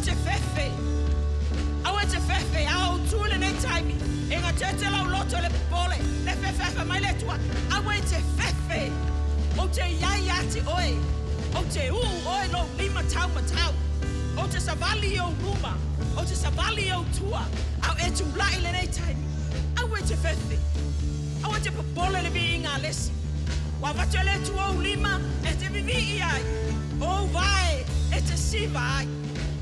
te fefe. Aua e te fefe, a o tu le nei taimi. E ngā te lau loto le pole, le fefe mai le tua. Aua e te fefe. O te iai ati oe. O te uu oe lo lima tau matau. O te savali o ruma. O te savali o tua. Au e tu lai le nei taimi. Aua e te fefe. Aua e te popole le vi inga lesi. Wa vatu le tua o lima e te vivi i ai. O vai e te siva ai.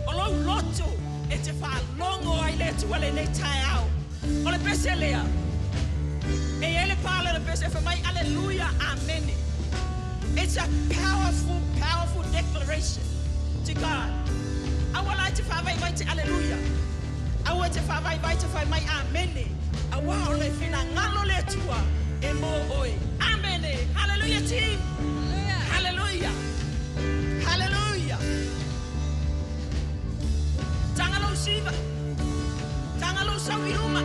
O lo loto e te whaalongo ai le tua le nei tae au. O le pese lea. E ele pāle le pese wha mai, alleluia, amen. It's a powerful, powerful declaration to God. Aua lai te whaavai vai te alleluia. Aua te whaavai vai te whai mai amen. Aua o le whina ngalo le tua e mō oi. Amen. Hallelujah team. Hallelujah. Hallelujah. Tanga lo siva. Tanga lo sau i luma.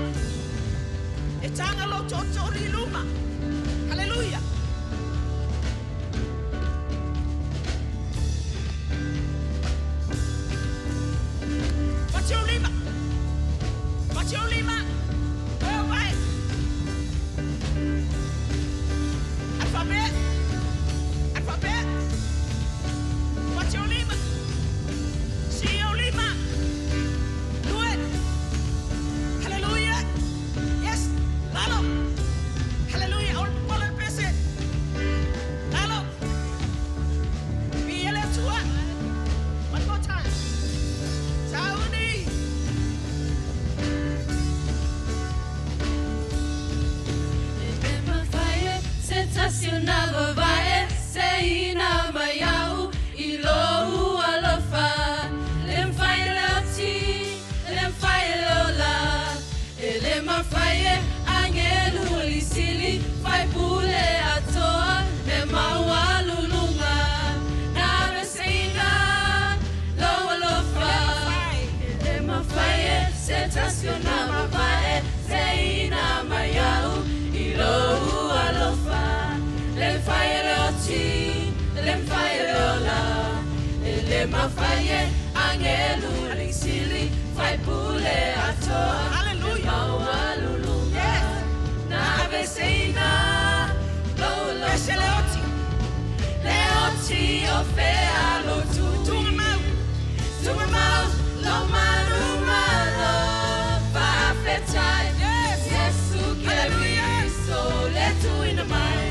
E tanga lo totori i luma. Hallelujah. Patio lima. Patio lima. Well, vai. Alphabet. Alphabet. Patio lima. Sio lima. Do it. Hallelujah. Yes. Lalo. Hallelujah. All pole pese. Lalo. Biele tua. One more time. Saudi. Sensacional vai se ina maiau i lo alofa le mfai le oti le mfai le ola e le mafai angelu lisili fai pule atoa le maualulunga na veseina lo alofa le mafai sensacional vai se ina maiau i lo alofa le mfai le oti le mfai le ola le mafai angelu lisili fai pule atoa. Hallelujah. Maualulunga Yes. na veseina lo Pese le alofa oti. le oti o fea lo tui Tunga mau. Tunga mau lo manu malo fa'afetai. Yes. Yesu Hallelujah. Keriso le tuina mai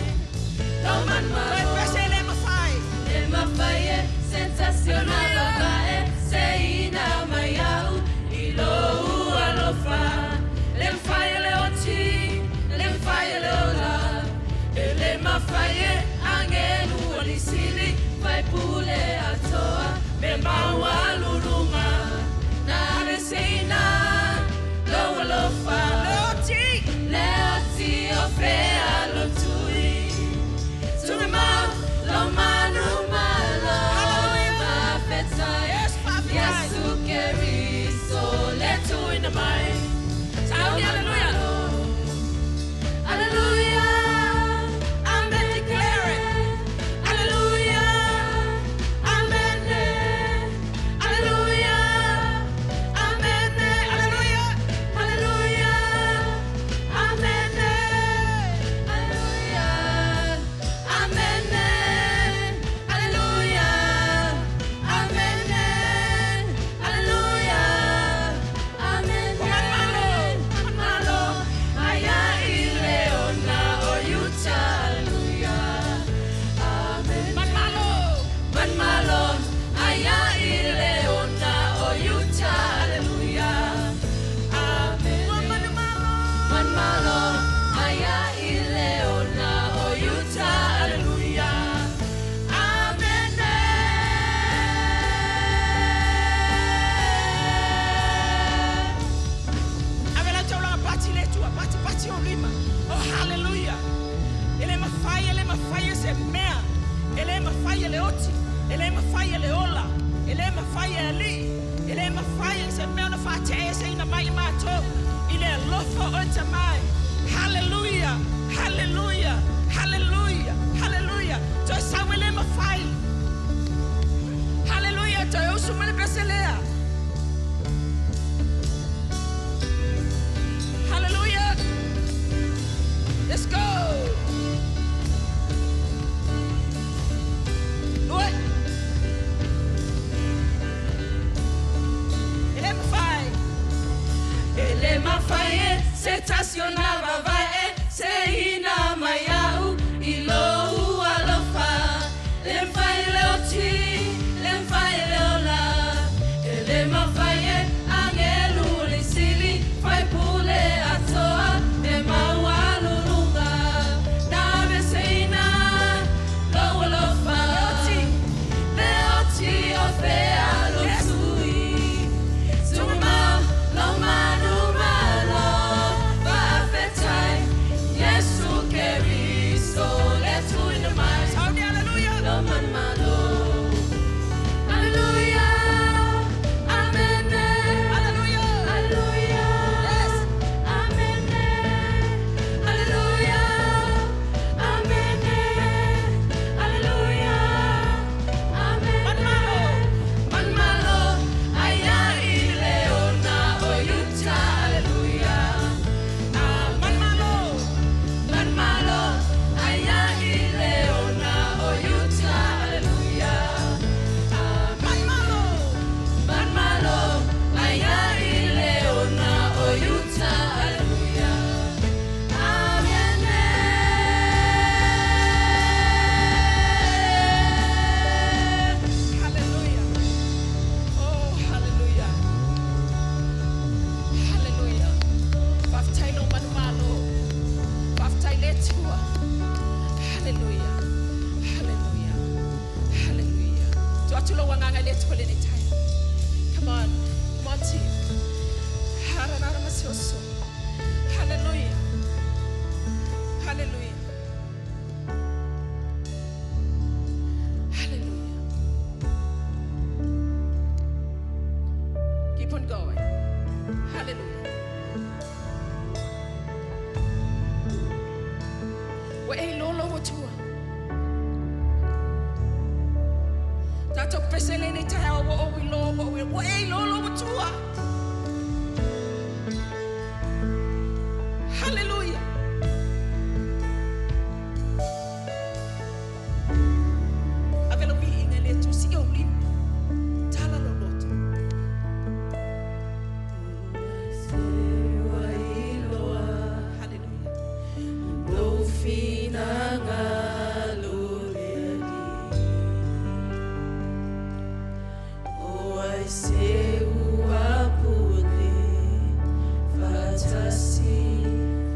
lo manu malo Pese le mafai. Le mafai e sensacional vae se ina maiau i lo alofa le mfai le oti le mfai le ola e le mafai e angelu olisili fai pule atoa me maualulunga na veseina lo alofa Le oti. le oti o fea lo tui Tunga mau lo manu malo Hallelujah. fa'afetai. Yes, fa'afetai. Yesu Keriso le tuina mai. Saudi, hallelujah. Hallelujah. Amen. Declare it. Hallelujah. Amen. Hallelujah. Amen. Hallelujah. Hallelujah. Amen. Hallelujah. Amen. Hallelujah. Amen. Hallelujah. Amen. Manmalo. Manmalo. Aya ileona oyuta. Hallelujah. Amen. Manmalo. Manmalo. Aya ileona oyuta. Hallelujah. Amen. Manmalo. Manmalo, aya ileona oyuta, hallelujah. Amen. Avela taulaga pati le tua, pati pati o lima. Oh, hallelujah. Ele mafai e se mea. Ele mafai e le oti. Ele mafai e le ola. Ele mafai e ali. Ele mafai e se mea na whaatea e se ina mai mātou. I le alofa o te mai. Hallelujah. Hallelujah. Hallelujah. Hallelujah. Toi sau ele mafai. Hallelujah. Toi usu mele pese lea. Atu lou agaga i le Atua i lenei taeao. Come on. Come on, team. Hallelujah. Hallelujah. Hallelujah. Keep on going. Hallelujah. Ua e iloa lou Atua. Tatou pese lenei taeao ua ou iloa, ua ou iloa. Ua e iloa lou Atua. Hallelujah. Ave lau viiga i le Atua, sii ou lima. Tala lou loto. Hallelujah. Lou finagalo le Alii. O ai se ua pule, faatasi,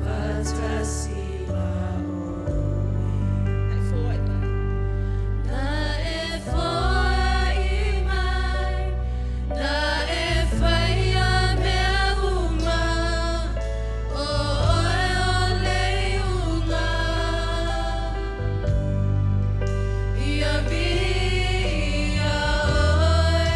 faatasi ma oe. Na e foai mai. Na e foai mai, na e faia mea uma, o oe o le iuga. Ia viia oe.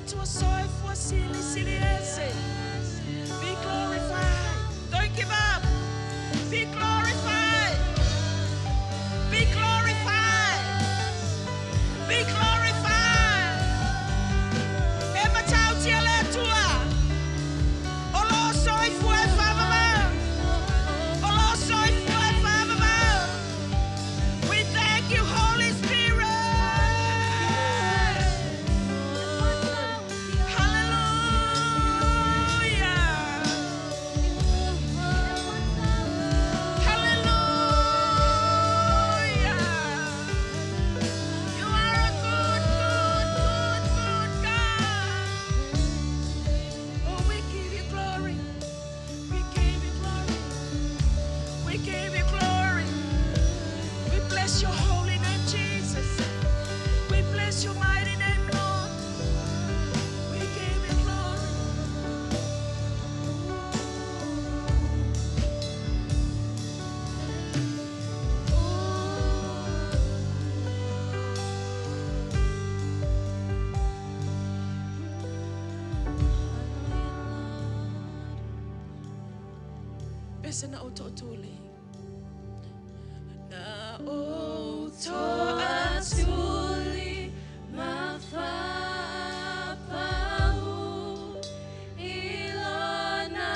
Atua soifua silisili ese. Be glorified. Don't give up. Be glorified. Be glorified. Be glorified. E matautia le Atua. O lo soifua e faavavau. O lo soifua e faavavau. We thank you, Holy Spirit. Hallelujah. Hallelujah. You are a good, good, good, good God. Oh, we give you glory. We give you glory. We give you glory. We bless your holy name, Jesus. We bless your mighty name, Lord. We give you glory. Pese na o to'otuli. Na o To'atuli mafapau ilona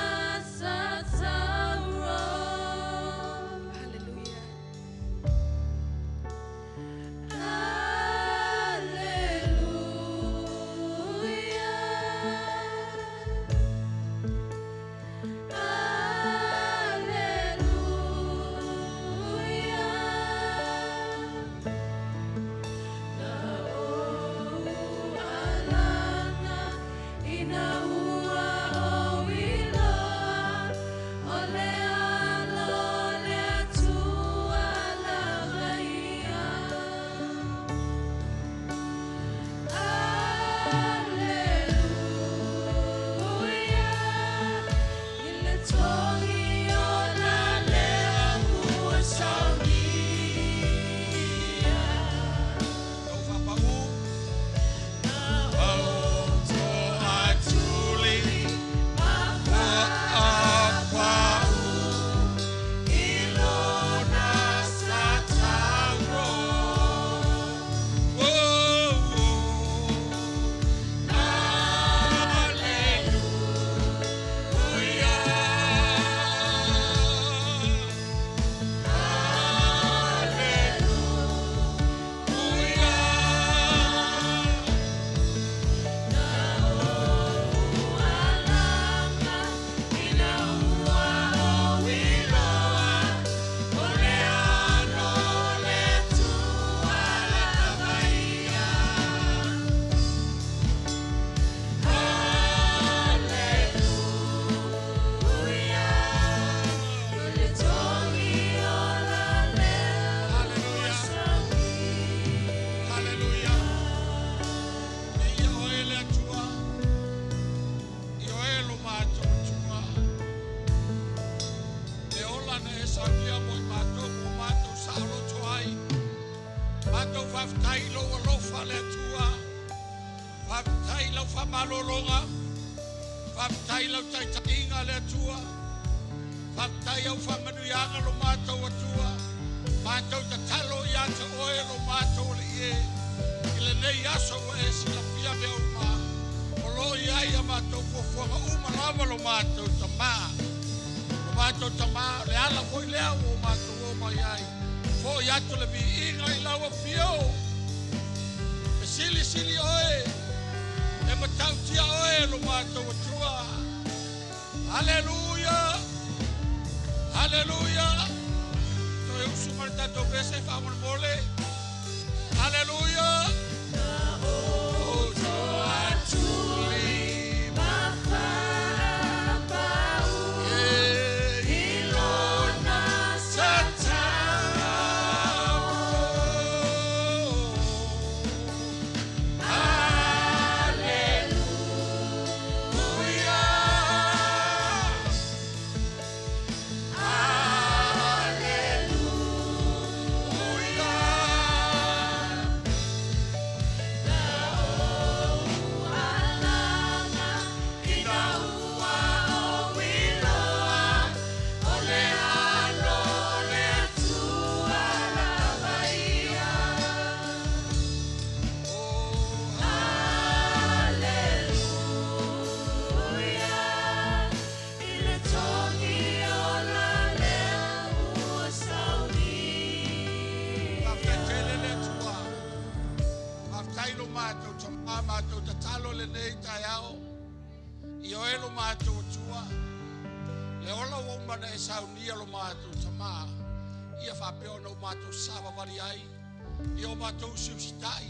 satauro. Hallelujah. Hallelujah. Hallelujah. Na o alana ina ua o iloa o le alo le Atua lava ia. Hallelujah. I le togi o la lea ua saunia. Tau faapau. To'atuli mafapau ilona satauro. Oh, hallelujah. Hallelujah. Hallelujah. Ia oe le Atua. Ia oe lo matou Atua. Le ola na e saunia mo i matou mo matou saoloto ai. Matou faafetai i lou alofa le Atua. Faafetai i lau faamalologa. Faafetai i lau taitaiga le Atua. Faafetai au faamanuiaga lo matou Atua. Matou tatalo ia te oe lo matou Alii e. I lenei aso ua e silafia mea uma. O lo o i ai a matou fuafuaga uma lava lo matou Tamā. Lo matou Tamā, o le ala foi lea ua o matou o mai ai. Fo'i atu le viiga i lau afio. E silisili oe. E matautia oe lo matou Atua. Haleluia. Haleluia. Toe usu ma le tatou vese faamolemole. Haleluia. O to'atuli e ilona satauro. Haleluia. Haleluia. tatalo lenei taeao. Ia oe lo matou Atua, le ola ua uma ona e saunia lo matou Tamā, ia faapea ona o matou savavali ai, ia o matou usiusitai,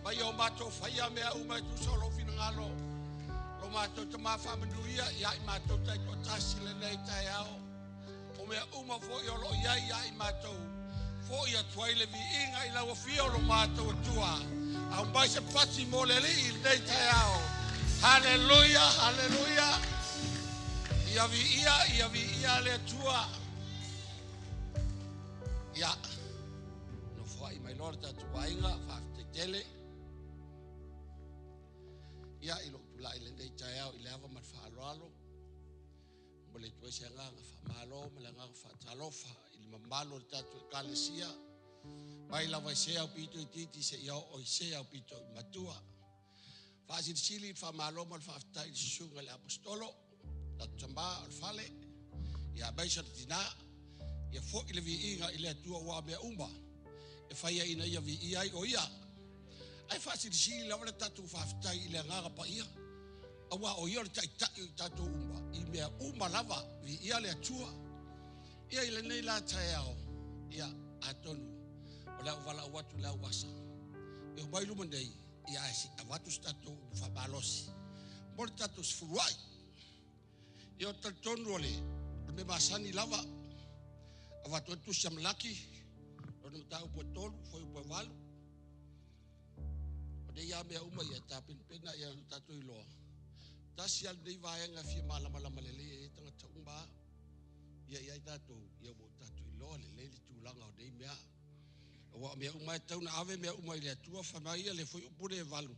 ma ia o matou faia mea uma e tusa o lou finagalo. Lo matou Tamā faamanuia ia i matou taitoatasi lenei taeao. O mea uma foi o lo o i ai ia i matou, foi atu ai le viiga i lau afio lo matou Atua. Aumai se pati mo le Alii i lenei taeao. Haleluia, haleluia. Ia viia, ia viia le Atua. Ia, nofoai mai loa le tatou aiga, faafetai tele. Ia, i lou tulai lenei taeao i le ava ma le faaaloalo, momoli atu ai se agaga faamalo ma le agaga faatalofa i le mamalu o le tatou Ekalesia, mai lava i se aupito itiiti seia oo i se aupito i matua. Faasilisili le faamalo ma le faafetai i le susuga i le Aposetolo, tatou tamā o le fale, ia aemaise le tinā, ia foi le viiga i le Atua ua mea uma e faia ina ia viia ai o ia. Ae faasilisili lava le tatou faafetai i le agaga paia, aua o ia o le taitai o i tatou uma i mea uma lava, viia le Atua. Ia i lenei la taeao, ia atonu o le a ou valaau atu i le au asa e omai luma nei, ia ae se i avatu se tatou faamalosi mo le tatou sefuluai. Ia o talitonu o le mea masani lava, avatu ai le tusi a Malaki, lona mataupu e 3, fuaiupu e 8. O nei lava mea uma ia e tapenapena ia na tatou iloa. Tasi lava lenei vaega e fia malamalama lelei ai tagata uma ia i ai tatou, ia ua tatou iloa lelei le tulaga o nei mea. Aua o mea uma e tatau ona ave mea uma i le Atua, fai mai ia le fuaiupu lea e 8.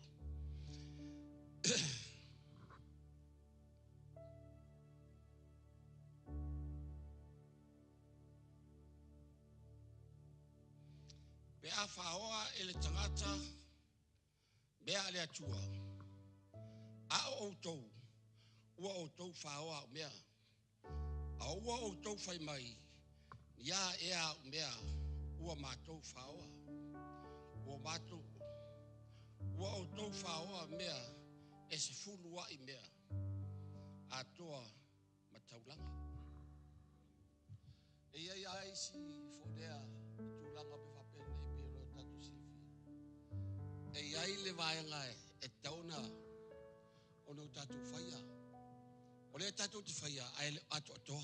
Pe a faoa e le tagata mea a le Atua, a o outou, ua outou faoa au mea. A ua outou fai mai, ia ea au mea ua matou faoa. Ua outou faoa mea e 10 ai mea atoa ma taulaga. E i ai lava isi fo'olea i tulaga pe faapenei pei ona tatou silafia. E i ai le vaega e tatau ona o tatou faia. O lea tatou te faia ae le o atoatoa.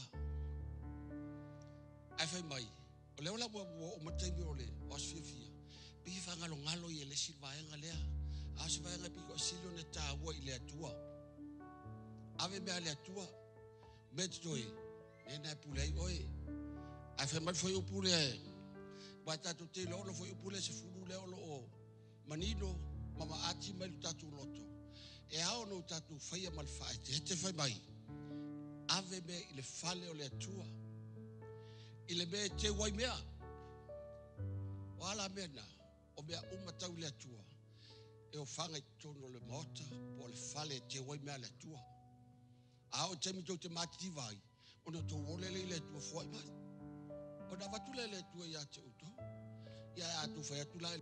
Ae fai mai, o lea la ua oo mai le taimi o le aso fiafia, pei e faagalogalo ia le isi vaega lea. A o se vaega pito sili ona taua i le Atua. Ave mea a le Atua, mea totoe, mea na e pule ai oe. Ae fai mai le fuaiupu lea, ua tatou te iloa o le fuaiupu lea 10 lea o lo o manino ma maati mai le tatou loto. E ao ona o tatou faia ma le faaeteete fai mai, ave mea i le fale o le Atua, i le mea e teu ai mea. O a la mea na, o mea uma tau i le Atua, e ofaga i totonu o le maota po o le fale e teu ai mea a le Atua. A o taimi tou te matitiva ai, ona tou ole lea i le Atua foai mai. Ona avatu lea le Atua ia te outou. Ia a tou fai atu la i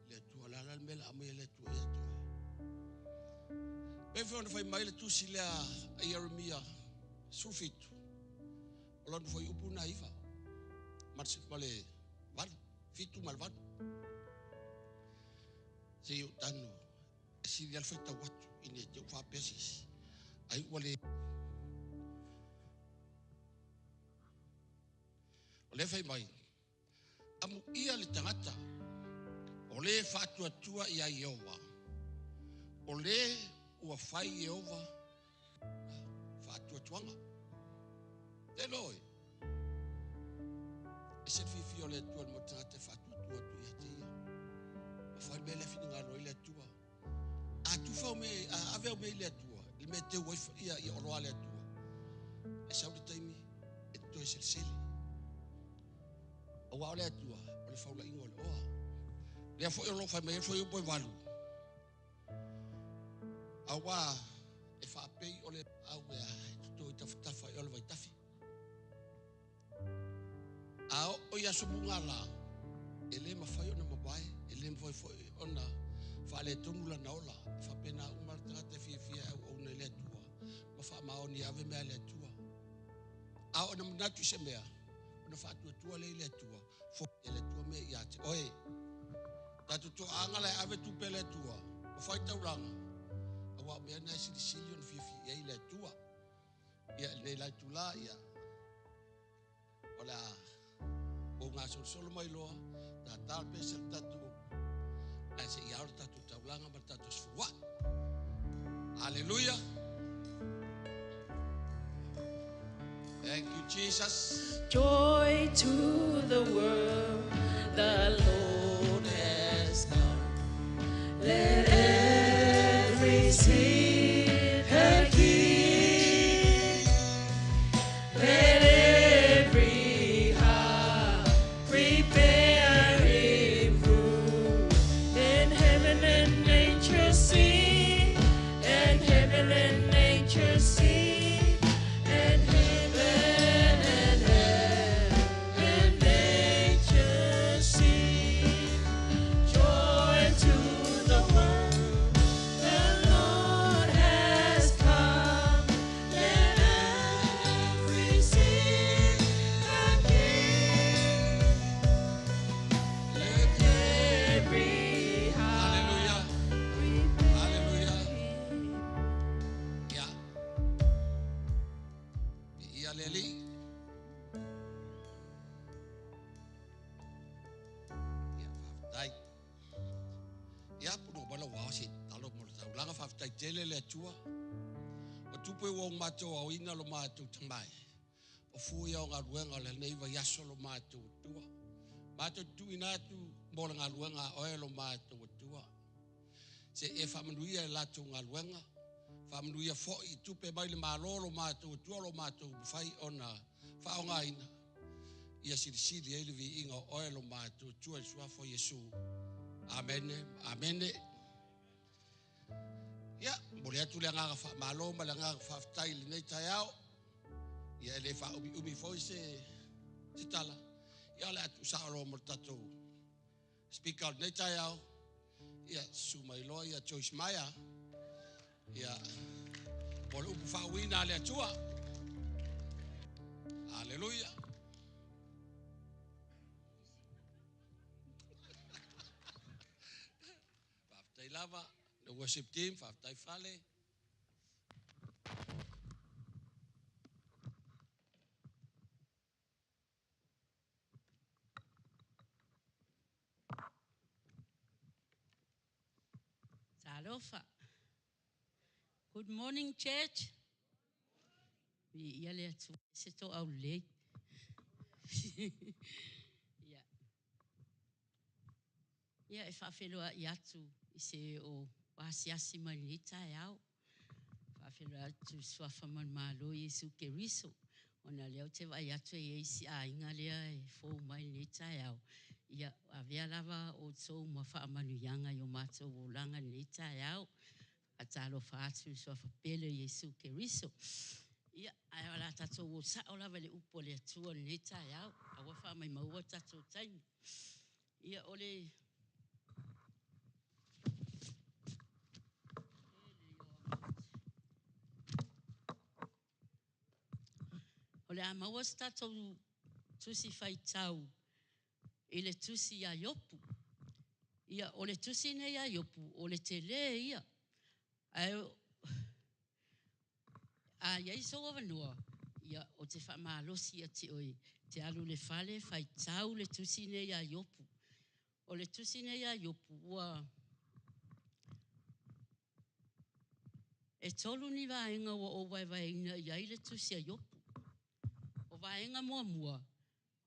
le Atua, la la le mea la aumai e le Atua ia te oe. Pe foi ona fai mai le tusi lea a Ieremia 17, o lona fuaiupu na 9, ma le 8, 7 ma le 8. Se i ou tanu, e sili ala faitau atu i ne i te i ua faapea se isi. Ai ua le. O lea fai mai, amuia le tagata o le faatuatua ia Ieova, o le ua fai Ieova faatuatuaga. Te loe, e se fiafia o le Atua le mo tagata e faatuatua atu ia te ia. Ma fai mea le finagalo ai le Atua. A tufa au mea, a ave au mea i le Atua, i le mea teu ai ia, ia oloa le Atua. E sau le taimi e toe selesele. Aua o le Atua, o le faulaiga o le oa. Lea foi o lo o fai mai ai foi upu e 8. Aua e faapei o le au e toto i tafatafa i o le vaitafe. A o i aso mugala, e le mafai ona mamae, e le mafai foi ona Faaletonu lana ola, e faapena uma le tagata e fiafia e auauna i le Atua ma faamaoni e ave mea a le Atua. A oo ina manatu i se mea, ona faatuatua lea i le Atua, foia e le Atua mea ia te oe. Tatou toaaga la e ave tupe a le Atua ma fai taulaga, aua o mea na e silisili ona fiafia i ai le Atua. Ia, i lenei la itula, ia, o le a ou gasolosolo mai loa, tata le pese le tatou, ae se i ao le tatou taulaga ma le tatou sefuluai. Hallelujah. Thank you, Jesus. Joy to the world, the Lord has come. Let every seed have heed. Let every heart prepare him room. In heaven and nature sing, and heaven and nature sing, and heaven and heaven nature sing. Joy to the world, the Lord has come. Let every sin and Let every heart Hallelujah. prepare Hallelujah. him. Ia. Ia le Alii. Ia, faafetai. Ia, puna uma lau ao se talo mo le taulaga, faafetai tele le Atua. O tupe ua o matou aoina lo matou tamai. O fua ia o galuega o lenei vaiaso lo matou Atua. Matou tuuina atu mo le galuega a oe lo matou Atua. Se e faamanuia e latou galuega. Faamanuia foi i tupe mai le Malo lo matou Atua lo matou mafai ona faaaogaina. Ia silisili ai le viiga o oe lo matou Atua i le suafa o Iesu. Amene, amene. Ia, momoli atu le agaga faamalo ma le agaga faafetai i lenei taeao. Ia, e le faaumiumi foi se tala. Ia, o le a tuusao loa mo le tatou speaker o lenei taeao. Ia, susu mai loa ia Joyce Meyer. Ia, mo le upu faauuina a le Atua. Haleluia. Faafetai lava le worship team, faafetai fale. Talofa. Good morning, church. Ia le Atua se to au lelei. Ia. Ia e faafeiloai atu i se o asiasi mai lenei taeao. Faafeiloai atu i suafa manumalo Iesu Keriso. Ona lea ou te vaai atu e i ai si aiga lea e fou mai lenei taeao. Ia, avea lava outou ma faamanuiaga i o matou olaga i lenei taeao. Faatalofa atu i le suafa pele o Iesu Keriso. Ia, ae o le a tatou o sao lava i le upu a le Atua i lenei taeao. Aua faamaimaua tatou taimi. Ia, o le O le a maua se tatou tusi faitau i le tusi ia Iopu. Ia, o le tusi nei a Iopu, o le tele ia. Ae a i ai sou avanoa, ia, ou te faamalosi ia te oe, te alu i le fale faitau le tusi nei a Iopu. O le tusi nei a Iopu, ua e tolu ni vaega ua ou vaevaeina i ai le tusi a Iopu. O vaega muamua,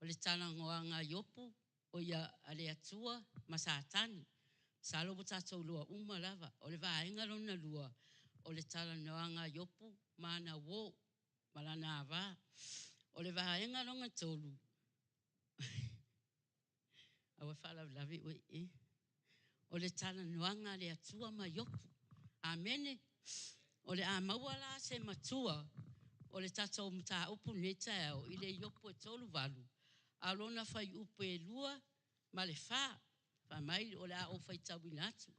o le talanoaga a Iopu, o ia a le Atua ma Satani. Masalo ua tatou iloa uma lava. O le vaega lona lua, o le talanoaga a Iopu ma ana uo ma lana ava. O le vaega lona tolu, aua e faalavelave oe e. O le talanoaga a le Atua ma Iopu. Amene. O le a maua la se matua o le tatou mataupu lenei taeao i le Iopu e 38, a o lona fuaiupu e 2 ma le 4. Fai mai o le a ou faitauina atu.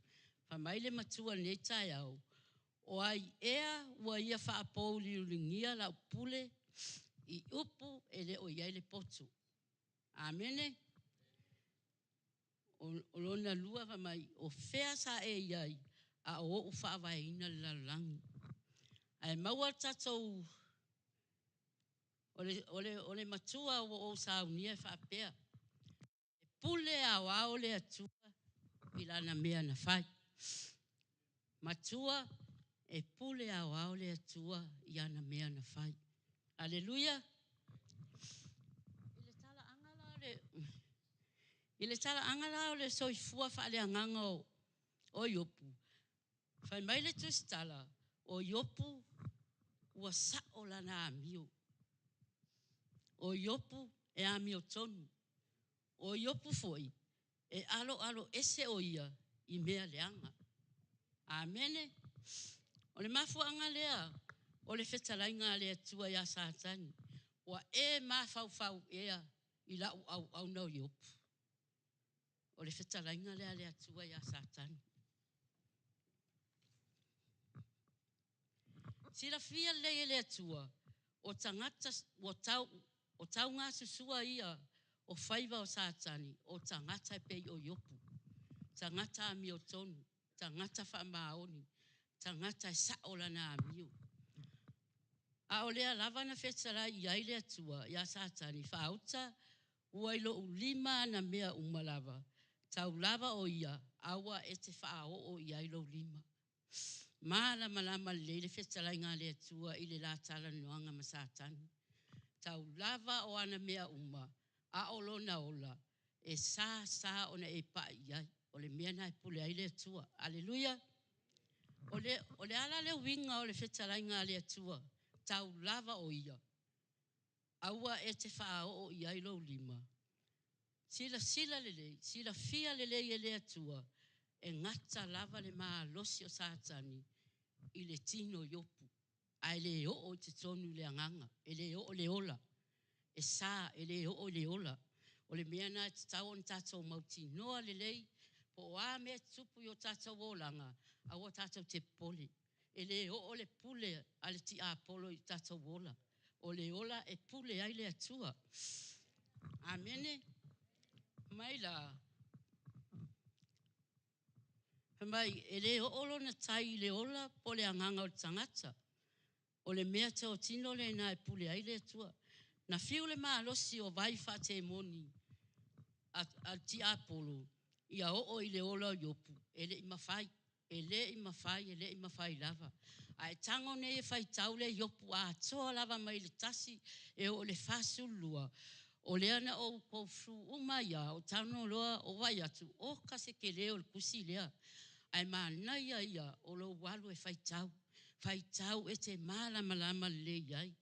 Fai mai le matua i lenei taeao, O ai ea ua ia faapouliuligia lau pule i upu e le o i ai le poto? Amene. O lona lua fai mai, o fea sa e i ai a o ou faavaeina le lalolagi? Ae maua le tatou, o le matua ua ou saunia e faapea, e pule aoao le Atua i lana mea na fai. Matua, e pule aoao le Atua i ana mea na fai. Aleluia! I le talaaga la o le soifua faaleagaga o Iopu, fai mai le tusitala, o Iopu ua sao lana amio. O Iopu e amiotonu. O Iopu foi, e aloaloese o ia i mea leaga. Amene. O le mafuaaga lea o le fetalaiga a le Atua ia Satani, ua e mafaufau ea i lau auauna o Iopu? O le fetalaiga lea a le Atua ia Satani. Silafia lelei e le Atua, o tagata ua tau, o taugasusua ia o faiva o Satani, o tagata e pei o Iopu, tagata amiotonu, tagata faamaoni, tagata e sao lana amio. A o lea lava na fetalai i ai le Atua ia Satani, faauta ua i lou lima ana mea uma lava, tau lava o ia, aua e te faaoo i ai lou lima. Malamalama lelei le fetalaiga a le Atua i le la talanoaga ma Satani. Tau lava o ana mea uma, a o lona ola, e sa sa ona e pai i ai. O le mea lena e pule ai le Atua. Aleluia! O le, o le a la le uiga o le fetalaiga a le Atua? Tau lava o ia, aua e te faaoo i ai lou lima. Silasila lelei, silafia lelei e le Atua, e gata lava le malosi o Satani i le tino Iopu, ae le oo i totonu i le agaga, e le oo i le ola, e sa, e le oo i le ola. O le mea lena e tatau ona tatou mautinoa lelei, po o a mea e tutupu i o tatou olaga, aua tatou te popole. E le oo le pule a le tiapolo i o tatou ola. O le ola e pule ai le Atua. Amene. Mai la, fai mai, e le oo lona tai i le ola po o le agaga o le tagata. O le mea totino lena e pule ai le Atua. Na fiu le malosi o vai faatemoni a le tiapolo ia oo i le ola o Iopu, e le i mafai, e le i mafai, e le i mafai lava. A e tago nei e faitau le Iopu atoa lava mai le 1 e oo i le 42, o lea na ou go through uma ai lava, ou tago loa ou vaai atu, oka se tele o le tusi lea. Ae manaia ia o lou alu e faitau, faitau e te malamalama lelei ai.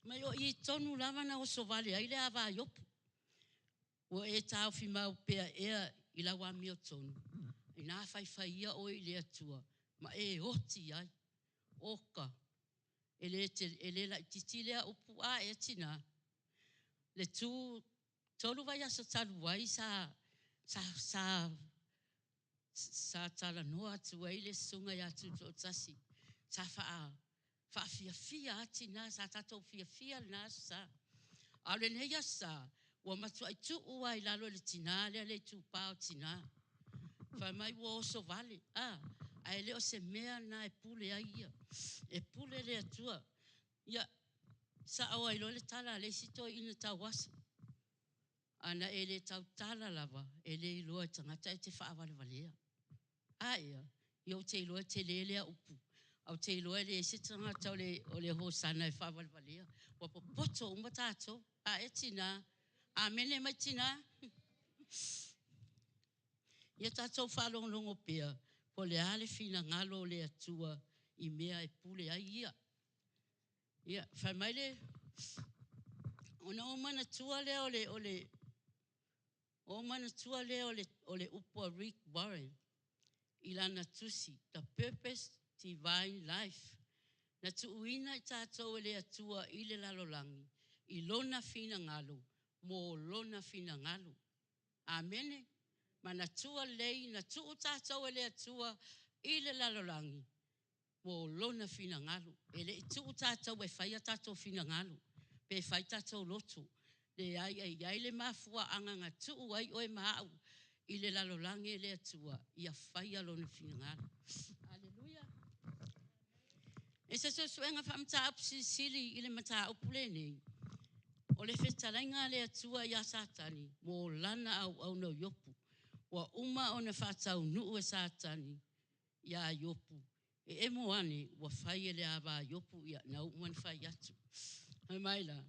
Mai o i tonu lava na oso vale ai le ava a Iopu. Ua e taofi mau pea ea i lau amiotonu, inā faifaia oe i le Atua ma e oti ai. Oka, e le, te, e le laitiiti lea upu a ea tinā. Le tū, tolu vaiaso talu ai sa, sa, sa, sa talanoa atu ai le susuga ia Tutoatasi, sa faa, faafiafia lava tinā, sa tatou fiafia lena aso sa. A o lenei aso sa, ua matuai tuu lava i lalo e le tinā lea le itupa o tinā. Fai mai ua oso vale, a, ae le o se mea lena e pule ai ia. E pule le Atua. Ia, sao ai loa le tala a le isi toeaina tauaso. Ana e le tautala lava, e le iloa e tagata e te faavalevalea. A ia, ia ou te iloa e tele lea upu, ae ou te iloa e leai se tagata o le, o le Hosana e faavalevalea. Ua popoto uma tatou. A e tinā, amene mai tinā. Ia tatou faalogologo pea po o le a le finagalo o le Atua i mea e pule ai ia. Ia, fai mai le, ona ou manatua lea o le, o le, ou manatua lea o le, o le upu a Rick Warren i lana tusi, The Purpose Divine Life. Na tuuina i tatou e le Atua i le lalolagi, i lona finagalo, mo lona finagalo. Amene. Manatua lelei na tuu tatou e le Atua i le lalolagi mo lona finagalo. E le i tuu tatou e fai a tatou finagalo pe fai tatou loto. Leai, e i ai le mafuaaga na tuu ai oe ma au i le lalolagi e le Atua ia faia lona finagalo. Aleluia. I se suesuega faamataupu silisili i le mataupu lenei, o le fetalaiga a le Atua ia Satani mo lana auauna o Iopu, ua uma ona faataunuu e Satani iā Iopu e emo ane ua fai e le ava a Iopu, ia na uma ona fai atu. Fai mai la,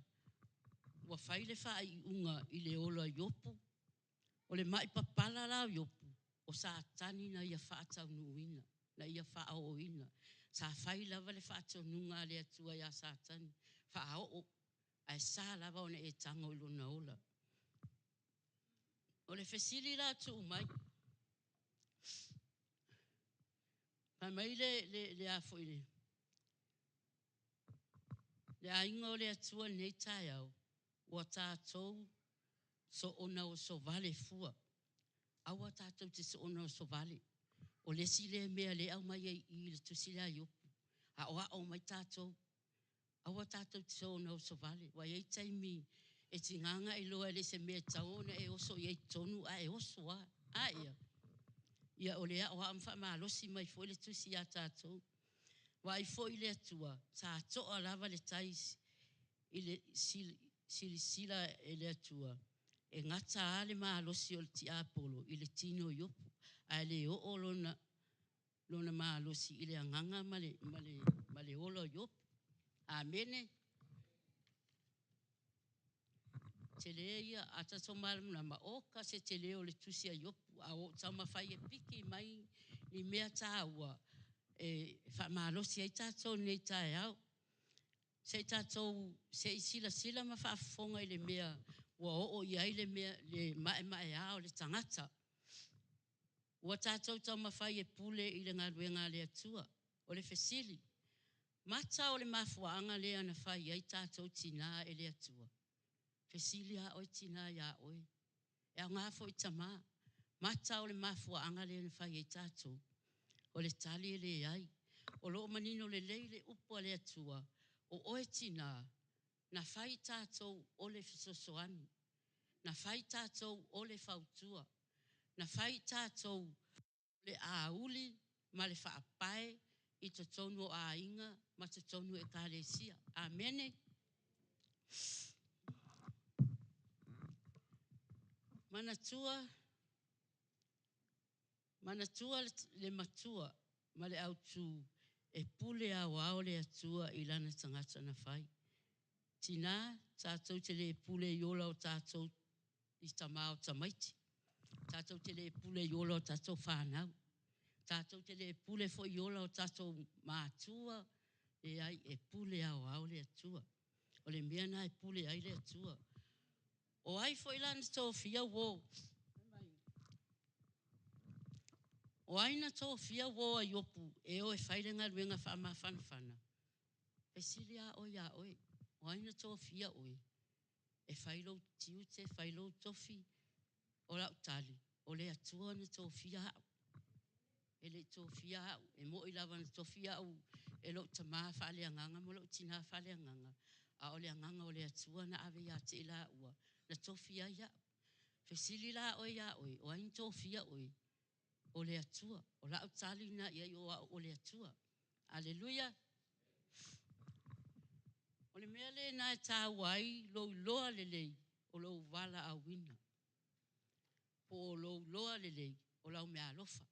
ua fai le faaiuga i le ola o Iopu, o le mai papala la o Iopu, o Satani na ia faataunuuina, na ia faaooina. Sa fai lava le faatonuga a le Atua ia Satani, faaoo, ae sa lava ona e tago i lona ola. O le fesili la tuu mai, fai mai le a foi le aiga o le Atua i lenei taeao, ua tatou soona osovale fua. Aua tatou te soona osovale. O le isi lea mea lea e aumai ai i i le tusi lea a Iopu, aoao mai tatou, aua tatou te soona osovale. Ua i ai taimi e tiga ona e iloa e le o se mea e tatau ona e oso i ai i totonu, ae oso lava. A ia? Ia o lea e aoao ma faamalosi mai foi le tusi ia tatou. Vaai foi le Atua, sa toa lava le tai i le silasila e le Atua, e gata lava le malosi o le tiapolo i le tino o Iopu, ae le oo lona malosi i le agaga ma le ola o Iopu. Amene. Tele ia, a tatou malamalama, oka se tele o le tusi a Iopu, a ua ou taumafai e piki mai ni mea taua e faamalosi ai tatou i lenei taeao. Se i tatou, se i silasila ma faafofoga i le mea ua oo i ai le mea, le maemaea o le tagata. Ua tatou taumafai e pule i le galuega a le Atua. O le fesili, mata o le mafuaaga lea na fai ai tatou tina e le Atua? Fesili lava oe tina ia oe. E aoga foi tama. Mata o le mafuaaga lea na fai ai tatou? O le tali e leai. O lo o manino lelei le upu a le Atua, o oe tina, na fai tatou o le fesoasoani, na fai tatou o le fautua, na fai tatou o le auli ma le faapae i totonu o aiga ma totonu o ekalesia. Amene. Manatua, manatua le matua ma le autu e pule aoao le Atua i lana tagata na fai. Tina, tatou te le pule i ola o tatou i tama o tamaiti. Tatou te le pule i ola o tatou fanau. Tatou te le pule foi i ola o tatou matua. Leai, e pule aoao le Atua. O le mea lena e pule ai le Atua. O ai foi la na tofia uo? O ai na tofia uo a Iopu e o e fai le galuega faamafanafana? Fesili lava oe ia oe, o ai na tofia oe e fai lou tiute, fai lou tofi? O lau tali, o le Atua na tofia au. E le i tofia au, e moni lava na tofia au e lou tamā faaleagaga ma lou tinā faaleagaga, a o le agaga o le Atua na ave ia te i laua, na tofi ai au. Fesili la oe ia oe, o ai na tofia oe? O le Atua. O lau tali lena i ai o au o le Atua. Aleluia. O le mea lena e taua ai lou iloa lelei o lou valaauina, po o lou iloa lelei o lau meaalofa.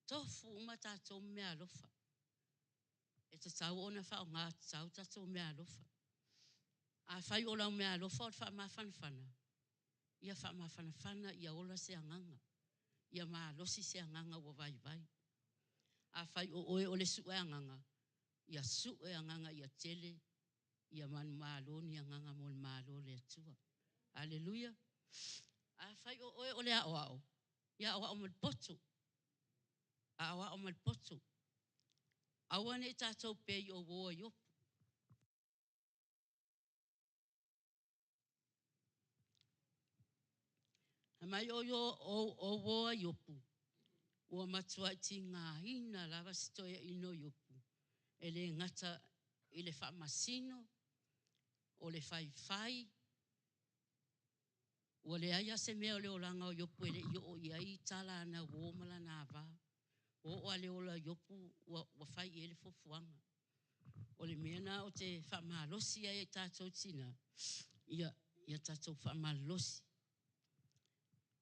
Tofu uma tatou ma meaalofa. E tatau ona faaaoga tatau tatou meaalofa. Afai o lau meaalofa o le faamafanafana, ia faamafanafana ia ola se agaga, ia malosi se agaga ua vaivai. Afai o oe o le sue agaga, ia sue agaga ia tele, ia manumalo ni agaga mo le Malo o le Atua. Aleluia. Afai o oe o le aoao, ia aoao ma le potu. Aoao ma le potu. Aua ne i tatou pei o uo a Iopu. Mai o yo o o o a Iopu. Ua matuai tigaina lava si toeaina o Iopu, e le gata i le faamasino, o le faifai, ua leai lava se mea o le olaga o Iopu e le i oo i ai tala a ana uo ma lana ava. Ua oo lava le ola o Iopu ua, ua fai i ai le fuafuaga. O le mea lena ou te faamalosi ai i tatou tina, ia, ia tatou faamalosi.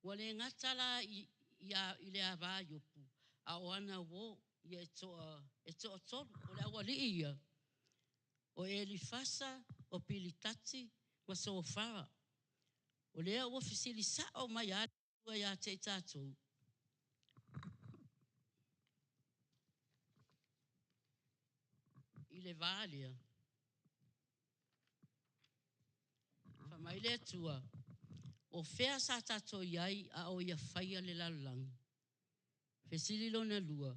Ua le gata la i, i, a, i le ava a Iopu, a o ana uo, ia e toa, e toatolu. O le aualii ia, o Elifasa, o Pilitati, ma Sofara. O lea ua fesili sao mai lava le Atua ia te i tatou, i le va lea. Fai mai le Atua, O fea sa tatou i ai a o Ia faia le lalolagi? Fesili lona lua,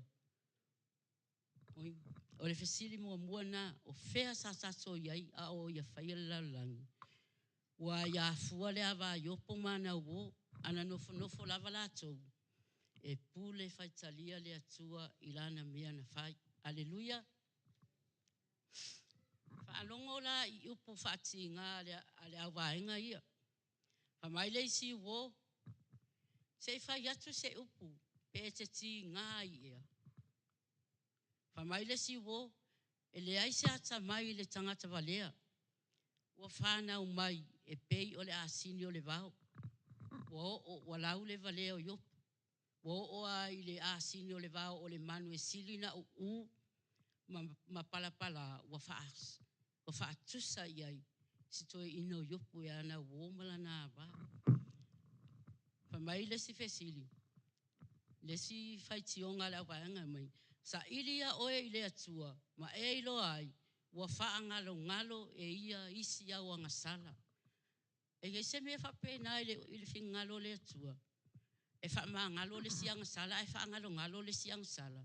oi, o le fesili muamua lena, o fea sa tatou i ai a o Ia faia le lalolagi? Ua aia fua le ava a Iopo ma ana uo, ana nofonofo lava latou, e pule faitalia le Atua i lana mea na fai. Aleluia! Faalogo la i upu faatiga a le auvaega ia. Fai mai le isi uo, Se i fai atu se upu pe e te tiga ai ea. Fai mai le isi uo, E leai se atamai i le tagata valea, ua fanau mai e pei o le asini o le vao. Ua oo, ua lau le valea o Iopu. Ua oo lava i le asini o le vao o le manu e sili ona uu ma, ma palapala, ua, faa, ua faatusa i ai si toeaina o Iopu e ana uo ma lana ava. Fai mai le isi fesili, le isi faitioga a le auvaega mai, saili ia oe i le Atua ma e iloa ai ua faagalogalo e ia isi au agasala. E i ai se mea faapena i le, i le finagalo o le Atua, e faamagalo le isi agasala ae faagalogalo le isi agasala?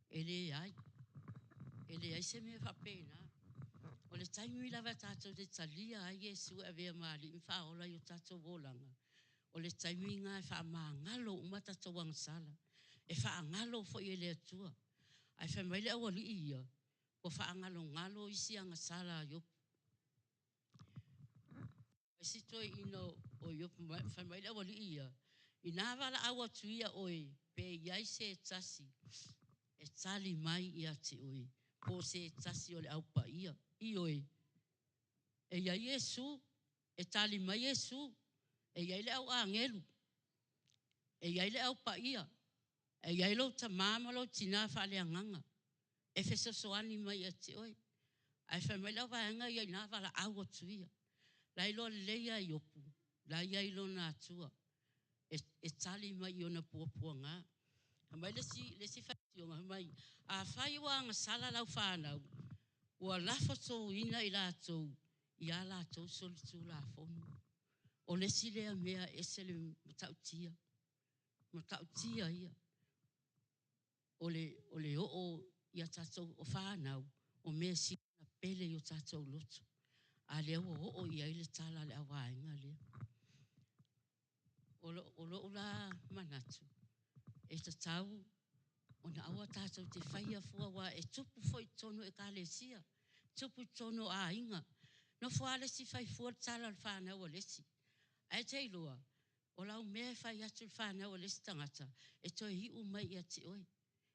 E leai. E leai se mea faapena. O le taimi lava tatou te talia ai Iesu e avea ma Alii ma Faaola i o tatou olaga, o le taimi lena e faamagalo uma tatou agasala, e faagalo foi e le Atua. Ae fai mai le aualii ia, ua faagalogalo isi agasala a Iopu. Isi toeaina o Iopu, fai mai le aualii ia, inā valaau atu ia oe, pe i ai se tasi e tali mai ia te oe, po o se tasi o le au paia. Ioe, e i ai Iesu, e tali mai Iesu, e i ai le au agelu, e i ai le au paia, e i ai lou tamā ma lou tinā faaleagaga e fesoasoani mai ia te oe. Ae fai mai le auvaega ia inā valaau atu ia. La iloa lelei ia Iopu, la i ai lona Atua e, e tali mai i ona puapuaga. Fai mai le isi, le isi faitioga, fai mai, afai ua agasala lau fanau, ua lafotouina i latou i a latou solitulafono. O le isi lea mea e ese le matautia, matautia ia o le, o le oo ia tatou o fanau, o mea sili ona pele i o tatou loto. A lea ua oo i ai le tala a le auvaega lea. O, lo, o lou la manatu, e tatau ona aua tatou te faia fua aua e tupu foi i totonu o ekalesia, tupu i totonu o aiga. Nofo lava le isi fai fua le tala a le fanau a le isi. Ae te iloa, o lau mea e fai atu i le fanau a le isi tagata, e toe iu mai ia te oe,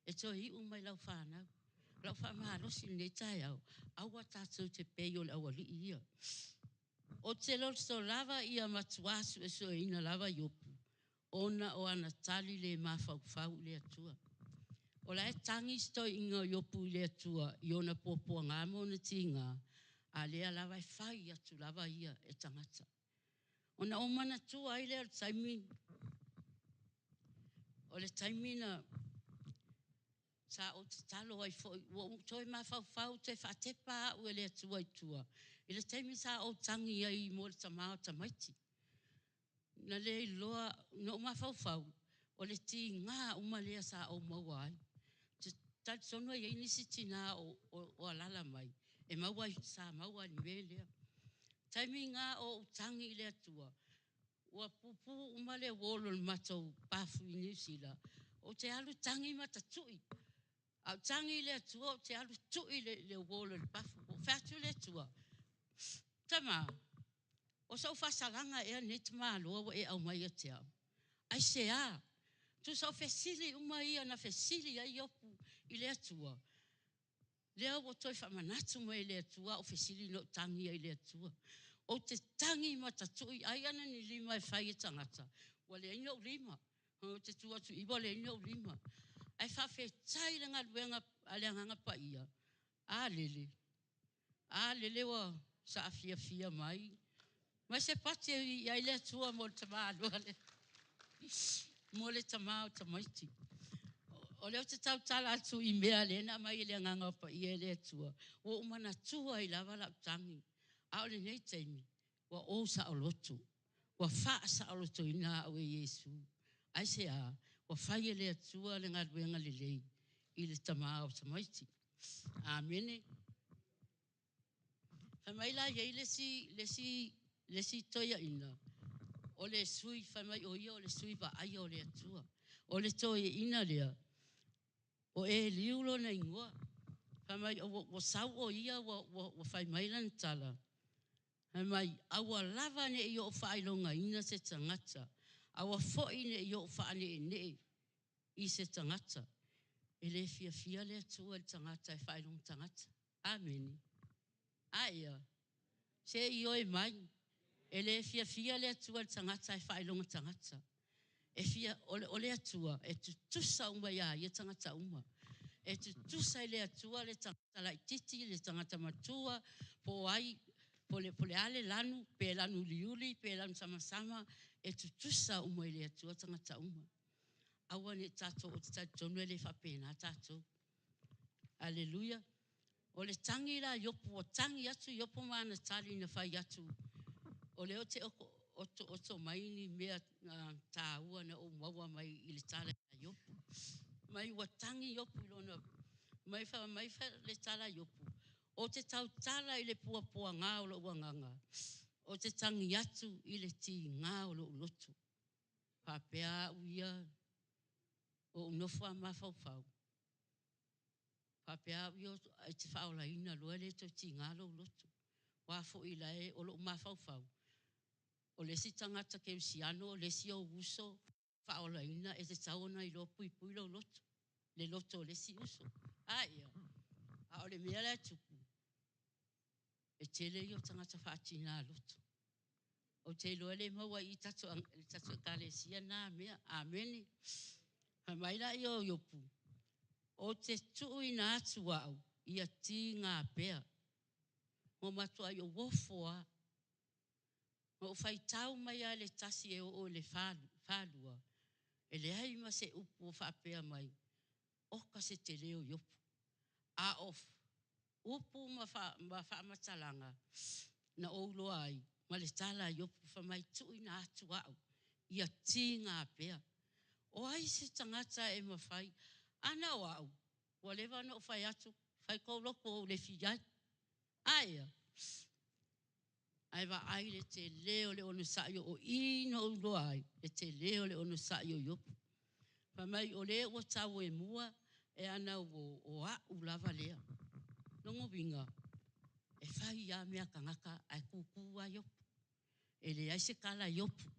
e toe iu mai lau fanau. O lau faamalosi i lenei taeao, aua tatou te pei o le aualii ia. Ou te loto lava ia matuā suesueina lava Iopu, ona o ana tali le mafaufau i le Atua. O la e tagi si toeaina o Iopu i le Atua i ona puapuaga ma ona tiga, a lea lava e fai atu lava ia e tagata. Ona ou manatua ai lea o le taimi, o le taimi na sa ou tatalo ai foi, ua ou toe mafaufau, toe faatepa au e le Atua i tua, i le taimi sa ou tagi ai mo le tama o tamaiti. Na le iloa, na ou mafaufau, o le tiga uma lea sa ou maua ai. Te talitonu e i ai nisi tina o, o, o alala mai, e maua ai, sa maua ai le mea lea. Taimi na o ou tagi i le Atua, Ua pupū uma le wall o le matou pafu i Niu Sila, ou te alu tagi ma tatui. A ou tagi i le Atua, ou te alu tui le wall o le pafu. Ua ou fai atu i le Atua, Tama, o sou faasalaga ea lenei tamaloa ua e aumai ia te au? Aisea? Tusa o fesili uma ia na fesili ai Iopu i le Atua, lea ua toe faamanatu mai e le Atua au fesili na ou tagi ai i le Atua. Ou te tagi ma tatui ai ana ni lima e fai e tagata, ua leai ni ou lima. Ou te tu atu i i ua leai ni ou lima. Ae faafetai i le galuega a le Agaga Paia, a lele, a lele ua saafiafia mai, mai se pati e i ai le Atua mo le tamaloa lea, mo le tama o tamaiti. O lea ou te tautala atu i mea lea na aumai e le Agaga Paia e le Atua, ua ou manatua ai lava lau tagi. A o lenei taimi, ua ou saoloto, ua faasaolotoina au e Iesu. Aisea? Ua fai e le Atua le galuega lelei i le tama o tamaiti. Amene. Fai mai la e i ai le isi toeaina, o le sui, fai mai o ia o le sui vaaia o le Atua. O le toeaina lea, o Eliu lona igoa. Fai mai ua sau o ia ua fai mai lana tala, fai mai, aua lava ne i ou faailogaina se tagata, aua foi ne i ou faaneenee i se tagata. E le fiafia le Atua i le tagata e faailoga tagata. Amene. A ia, se ioe mai, e le fiafia le Atua i le tagata e faailoga tagata. E fia, o le Atua, e tutusa uma ia ia tagata uma. E tutusa i le Atua le tagata laititi, le tagata matua, po o ai, po le a le lanu, pe lanu uliuli, pe lanu samasama, e tutusa uma i le Atua tagata uma. Aua ne i tatou, ou te talitonu e le faapena tatou. Aleluia. O le tagi la a Iopu, ua tagi atu Iopu ma ana tali na fai atu, o lea ou te otooto mai ni mea taua na ou maua mai i le tala a Iopu. Mai ua tagi Iopu i lona, mai fa mai fa le tala a Iopu, ou te tautala i le puapuaga o lou agaga, ou te tagi atu i le tiga o lou loto. Faapea au ia, o ou nofo a mafaufau, faapea au ia e te faaolaina loa e le toe tiga lou loto. Aua foi la e, o lou mafaufau, o le isi tagata kerisiano, o le isi ou uso faaolaina, e tatau ona iloa puipui lou loto, le loto o le isi uso. A ia, a o le mea la e tupu, e tele ia o tagata faatina loto. Ou te iloa e le maua i i tatou, le tatou ekalesia na mea. Amene. Fai mai laia o Iopu, ou te tuuina atu au ia tiga pea. Ua matuai ou ofo lava. Na ou faitau mai lava i le 1 e oo i le 42, e leai ma se upu o faapea mai, oka se tele o Iopu. A o upu ma faamatalaga na ou iloa ai ma le tala a Iopu fai mai, tuuina atu au ia tiga pea. O ai se tagata e mafai? Ana o au, ua leva ona ou fai atu, fai kou loto ou le fi ai. Aia, ae vaai le tele o le onosai o i na ou iloa ai, le tele o le onosai o Iopu. Fai mai, o le ua tau e mua, e ana o au lava lea. Logo uiga, e fai lava mea tagata ae kukū lava Iopu. E leai se tala a Iopu,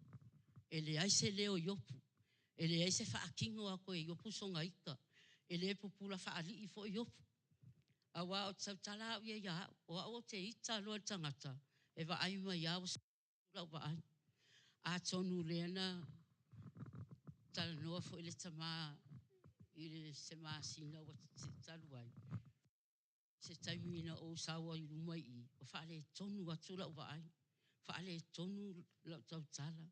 e leai se leo o Iopu, e leai se faatino atu e Iopu sona ita, e le pupula faalii foi Iopu. Aua ou te tautala au ia ia au, o au ou te ita loa i le tagata, e vaai mai lava ua lau vaai. Atonu lea na talanoa foi le tama i le se masina ua talu ai, se taimi na ou sau ai i luma i i, ua faaletonu atu lau vaai, faaletonu lau tautala.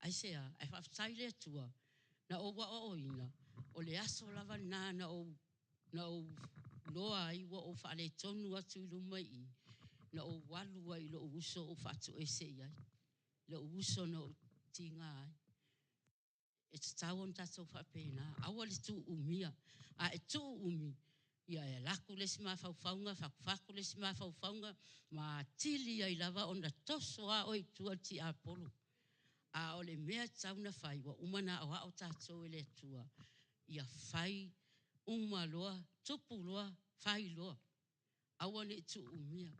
Aisea? Ae faafetai i le Atua, na ou aoaoina, o le aso lava lena na ou loa ai ua ou faaletonu atu i luma i i, na ou alu ai i lou uso ou faatoese i ai, lou uso na ou tiga ai. E tatau ona tatou faapena, aua le tuuumia. A e tuuumi, ia e alu atu le isi mafaufauga, fatufatu le isi mafaufauga, ma atili ai lava ona toso lava oe i tua le tiapolo. A o le mea tatau ona fai, ua uma ona aoao tatou e le Atua, ia fai uma loa, tupu loa, fai loa. Aua ne i tuuumia.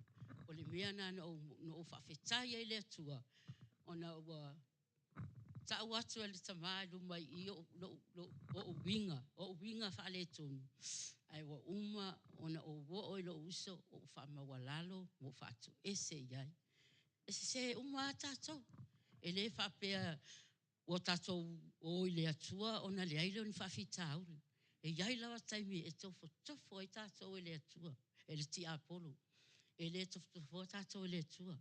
O le mea lena na ou faafetai ai i le Atua, ona ua tau atu e le tama i luma i i ou uiga, o uiga faaletonu, ae ua uma ona ou oo i lou uso, ou faamaualalo ma ou faatoese i ai. E sese uma lava tatou. E le faapea ua tatou o i le Atua ona leai lea o ni faafitauli. E i ai lava taimi e tofotofo ai tatou e le Atua, e le tiapolo. E le tofotofoa tatou e le Atua,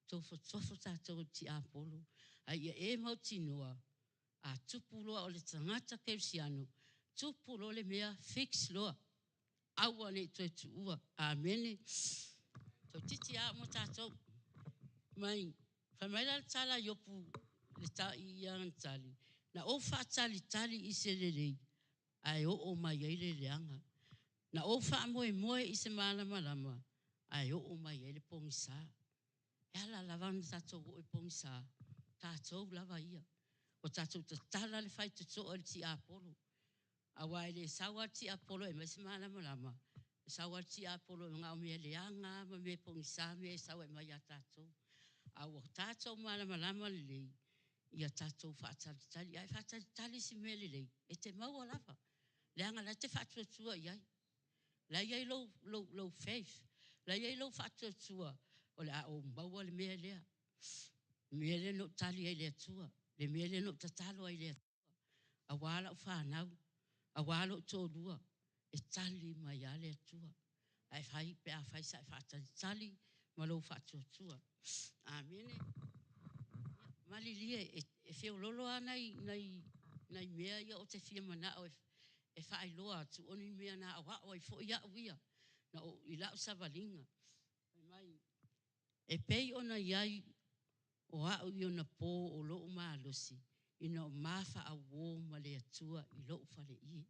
tofotofo tatou e le tiapolo. A ia e mautinoa, a tupu loa o le tagata kerisiano, tupu loa le mea, fix loa. Aua ne i toe tuua. Amene. Toeitiiti lava uma tatou. Mai, fai mai la le tala a Iopu le ta, i ana tali, na ou faatalitali i se lelei, ae oo mai ai le leaga. Na ou faamoemoe i se malamalama, ae oo mai ai le pogisa. E ala lava ona tatou oo i pogisa, tatou lava ia. Ua tatou tatala le faitotoa i le tiapolo. Aua e le sau lava le tiapolo e aumai se malamalama, e sau lava le tiapolo na o mea leaga lava ma mea pogisa mea e sau e aumai ia tatou. A ua tatou malamalama lelei, ia tatou faatalitali. A e faatalitali i se mea lelei, e te maua lava, leaga o la e te faatuatua i ai. O la e i ai lou faith, o la e i ai lou faatuatua o le a ou maua le mea lea. Le mea lea na ou tali ai i le Atua, le mea lea na ou tatalo ai i le Atua, aua lau fanau, aua lou toalua, e tali mai lava le Atua. Ae fai pe afai sa e faatalitali ma lou faatuatua. Amene. Ia, malilie, e feoloolo lava nai mea ia ou te fia manao e faailoa atu, o ni mea na aoao ai foi au ia na ou, i lau savaliga. Fai mai, e pei ona i ai o au i ona po o lou malosi, ina o mafaauo ma le Atua i lou faleie.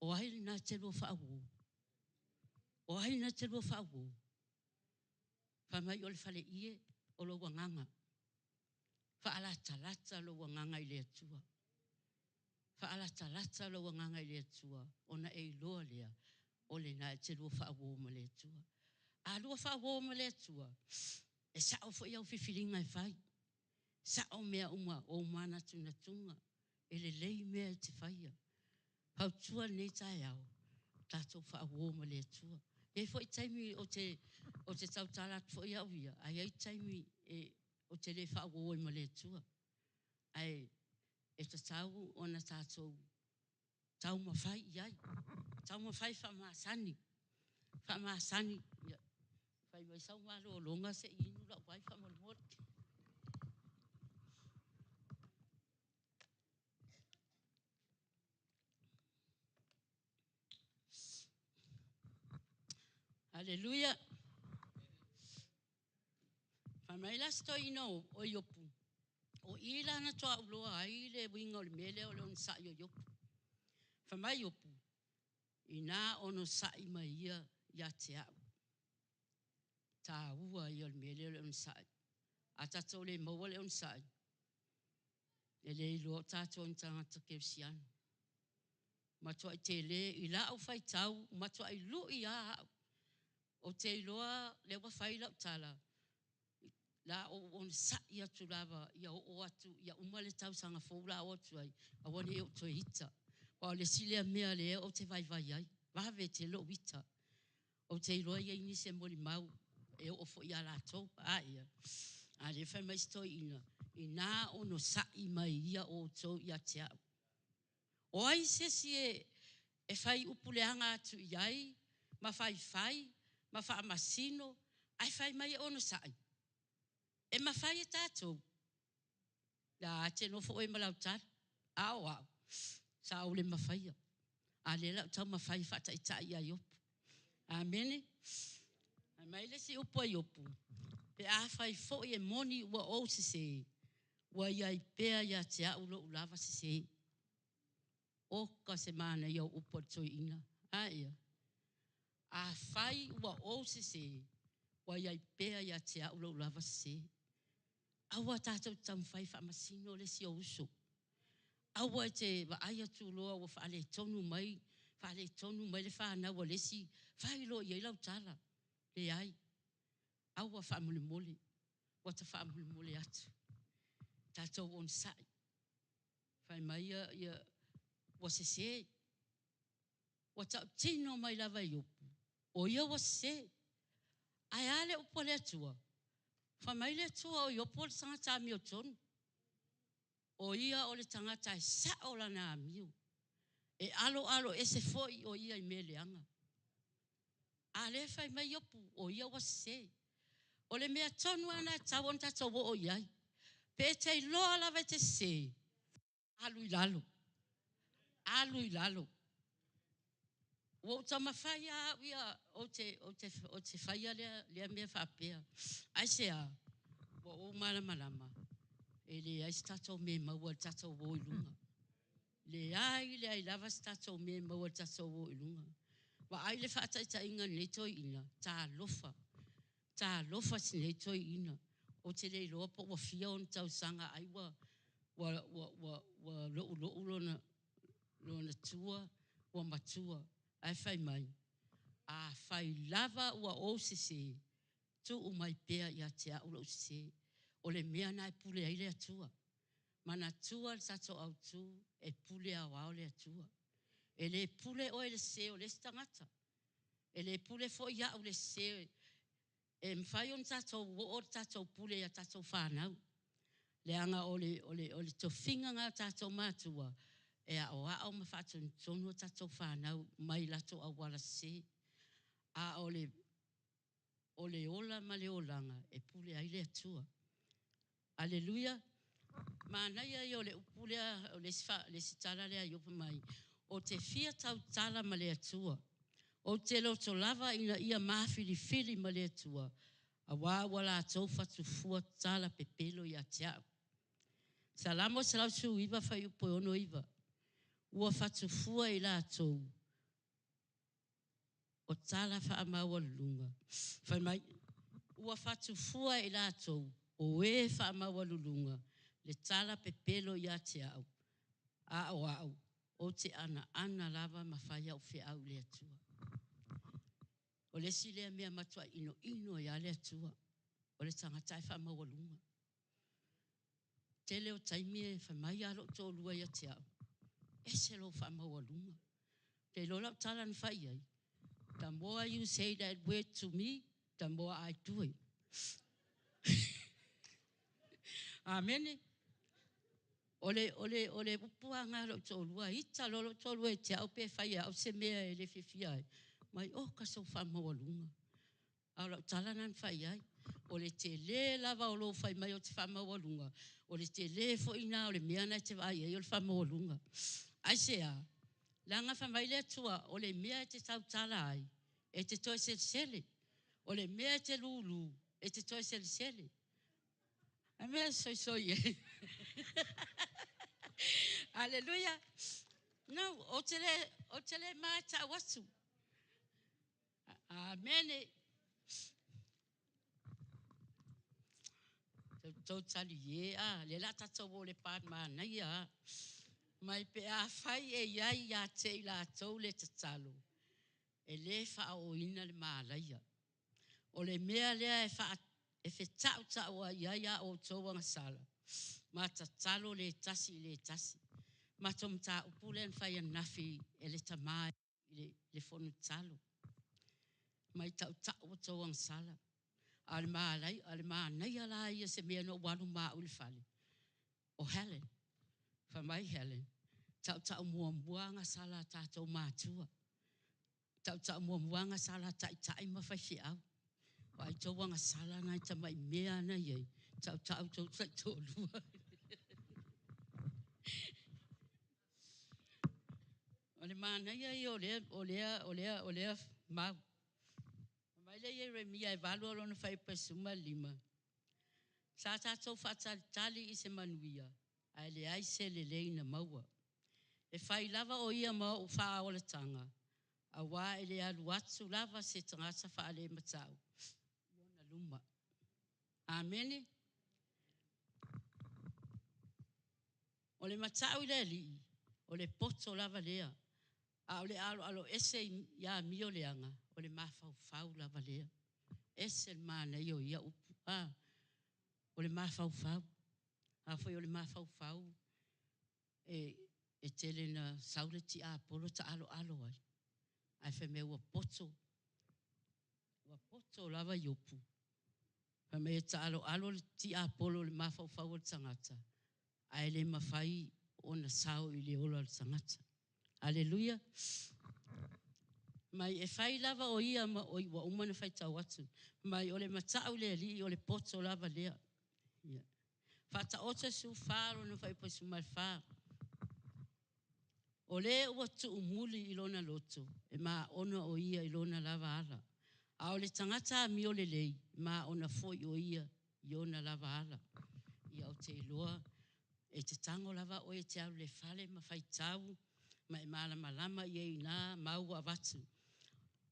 O ai lena e te lua faauo? O ai lena e te lua faauo? Fai mai o le faleie o lou agaga. Faalatalata lou agaga i le Atua. Faalatalata lou agaga i le Atua, ona e iloa lea, o lena e te lua faauo ma le Atua. A lua faauo ma le Atua, e sao foi au filifiliga e fai. Sao mea uma o ou manatunatuga, e lelei mea e te faia. Fautua lenei taeao, tatou faauo ma le Atua. E i ai foi taimi ou te tautala atu foi au ia, ae i ai taimi ou te le faauo ai ma le Atua. Ae e tatau ona tatou taumafai i ai, taumafai faamasani, faamasani. Ia, fai mai sau malologa se i inu lau vai faamolemole. Aleluia. Fai mai la si toeaina o Iopu, o i la na toauloa ai le uiga o le mea lea o le onosai o Iopu. Fai mai Iopu, ina onosai mai ia ia te au. Taua ia o le mea lea o le onosai. A tatou le maua le onosai, e le iloa o tatou ni tagata kerisiano. Matuai tele i lau faitau, matuai lui lava au. Ou te iloa lea ua fai lau tala, la ou onosai atu lava ia oo atu, ia uma le tausaga fou la oo atu ai, aua ne i ou toe ita. Aua o le isi lea mea lea ou te vaivai ai, vave tele lou ita. Ou te iloa e i ai nisi e molimau e oo foi ia latou. A ia, a lea e fai mai si toeaina, ina onosai mai ia outou ia te au. O ai se isi e fai upu leaga atu i ai, ma faifai, ma faamasino, ae fai mai e onosai? E mafai e tatou. La e te nofo oe ma lau tali. A o au, sa ou le mafaia. A lea la ou taumafai e faataitai ia Iopu. Amene. Fai mai le isi upu a Iopu, pe afai foi e moni ua ou sese, ua i ai pea ia te au lou lava sese. Oka se manaia o upu a le toeaina. A ia, afai ua ou sese, ua i ai pea ia te au lou lava sese. Aua tatou te taumafai e faamasino le isi ou uso. Aua e te vaai atu loa ua faaletonu mai, faaletonu mai le fanau a le isi, fai loa i ai lau tala. Leai. Aua faamolemole. Ua ta faamolemole atu. Tatou onosai. Fai mai ia, ia ua sese. Ua tautino mai lava e Iopu, o ia ua sese. Ae a le upu a le Atua? Fai mai le Atua o Iopu o le tagata amiotonu. O ia o le tagata e sao lana amio. E aloalo ese foi o ia i mea leaga. A lea e fai mai Iopu, o ia ua sese. O le mea tonu lava lena e tatau ona tatou oo i ai. Pe e te iloa lava e te sese, alu i lalo, alu i lalo. Ua ou taumafai lava au ia ou te, ou te, ou te faia lea, lea mea faapea. Aisea? Ua ou malamalama, e leai se tatou mea e maua i le tatou o i luga. Leai, leai lava se tatou mea e maua i le tatou o i luga. Vaai le faataitaiga a lenei toeaina, talofa, talofa si nei toeaina. Ou te le iloa po ua fia ona tausaga ai ua, ua, ua, ua, ua loulou lona, lona tua, ua matua. Ae fai mai, afai lava ua ou sese, tuu mai pea ia te au lou sese. O le mea lena e pule ai le Atua. Manatua le tatou autu, e pule aoao le Atua. E le pule oe i le sese o le isi tagata. E le pule foi au i le sese. E mafai ona tatou oo le tatou pule ia tatou fanau. Leaga o le, o le, o le tofiga na o tatou matua, e aoao ma faatonutonu a tatou fanau mai latou auala sese. A o le, o le ola ma le olaga e pule ai le Atua. Aleluia! Manaia ia o le upu lea, o le isi, fa, le isi tala lea a Iopa mai, ou te fia tautala ma le Atua. Ou te loto lava ina ia mafilifili ma le Atua, auā ua latou fatufua tala pepelo ia te au. Salamo 119 fuaiupu e 69. Ua fatufua i latou o tala faamaualuluga. Fai mai, ua fatufua e i latou o e faamaualuluga le tala pepelo ia te au, a o au, ou te anaana lava ma fai au feau i le Atua. O le isi lea mea matuai inoino ai lava le Atua, o le tagata e faamaualuga. Tele o taimi e fai mai lava lou toalua ia te au, ese lou faamaualuga. Te iloa lau tala na fai i ai, the more you say that word to me, the more I do it. Amene. O le, o le, o le upu lava na lou toalua, ita loa lou toalua e te au pe fai e au se mea e le fiafia ai. Mai, oh, ka sou faamaualuga. A o lau tala lena na fai ai, o le tele lava o lou fai mai ou te faamaualuga, o le tele foi lena o le mea lena e te vaai ai o le faamaualuga. Aisea? Leaga fai mai le Atua, o le mea e te tautala ai, e te toe selesele. O le mea e te lulu, e te toe selesele. A mea soisoi e. Aleluia. No, ou te le, ou te le matau atu. Amene. Tou tali e a, le la tatou o le pa manaia a. Mai pe afai e iai ia te i latou le tatalo, e le faaooina le malaia. O le mea lea e, faa, e fetaʻutaʻu ai ai a outou agasala, ma tatalo le tasi i le tasi. Matou mataupu lea na fai ananafi e le tamā i le fono tatalo. Mai tautau outou agasala. A o le malai, a le manaia la ia se mea na ou alu ma au i le fale. O Helen, fai mai Helen, tautau muamua agasala a tatou matua. Tautau muamua agasala a taitai ma faifeau. O ai tou agasala na i tamai mea na i ai, tautau tou taitoalua. O le manaia ia o lea, o lea, o lea, o lea mau. Mai lea Ieremia e 8 lona fuaiupu e 15. Sa tatou faatalitali i se manuia, ae leai se lelei na maua. E fai lava o ia ma ou faaolataga, auā e le alu atu lava se tagata faalematau i ona luma. Amene. O le mata'u i le Alii, o le poto lava lea, a o le aloaloese i amio leaga, o le mafaufau lava lea. Ese le manaia o ia upu. A, o le mafaufau. A foi o le mafaufau, e tele na sau le tiapolo ta'alo'alo ai, ae fai mai ua poto, ua poto lava Iopu. Fai mai e ta'alo'alo le tiapolo i le mafaufau o le tagata, ae le mafai ona sao i le ola o le tagata. Aleluia. Mai e fai lava o ia ma oi ua uma ona faitau atu. Mai o le mata'u i le Alii o le poto lava lea. Ia. Faataoto 14 lona fuaiupu 14. O le ua tuumuli i lona loto, e maona o ia i lona lava ala. A o le tagata amio lelei, e maona foi o ia i ona lava ala. Ia ou te iloa, e te tago lava oe e te alu i le fale ma faitau ma e malamalama i ai i na mau ua avatu.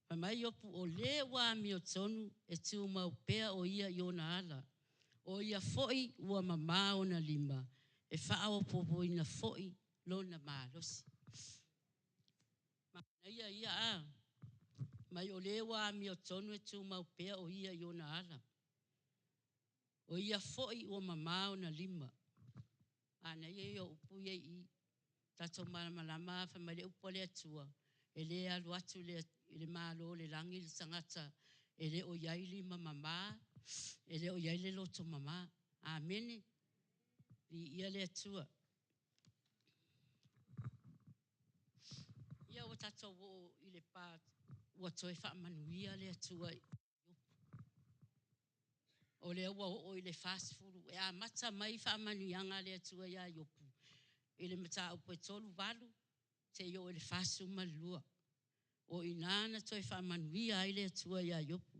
Fai mai Iopu, o le ua amiotonu e tumau pea o ia i ona ala. O ia foi ua mamā ona lima, e faaopoopoina foi lona malosi. Manaia ia a, mai o le ua amiotonu e tumau pea o ia i ona ala. O ia foi ua mamā ona lima. Manaia ia o upu ia i i. Tatou malamalama fai mai le upu a le Atua, e le alu atu i le Malo o le lagi le tagata e le o i ai lima mamā, e le o i ai le loto mamā. Amene. Viia le Atua. Ia ua tatou oo i le pa ua toe faamanuia le Atua i Iopu. O lea ua oo i le 40, e amata mai faamanuiaga a le Atua ia Iopu i le mataupu e 38 seia oo i le 42. O i ina na toe faamanuia ai le Atua ia Iopu.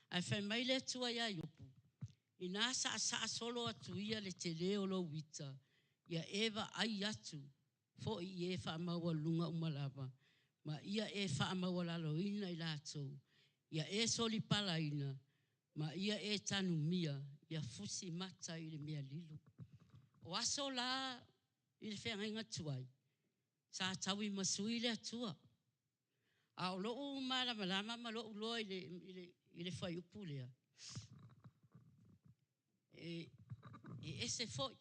Ae fai mai le Atua ia Iopu, ina saasaa solo atu ia le telē o lou ita, ia e vaai atu foi i e faamaualuluga uma lava, ma ia e faamaualaloina i latou, ia e solipalaina, ma ia e tanumia, ia fusi mata i le mea lilo. O aso la i le feagaiga tuai, sa tauimasui le Atua. A o lou malamalama ma lou iloa i le fuaiupu lea, e ese foi,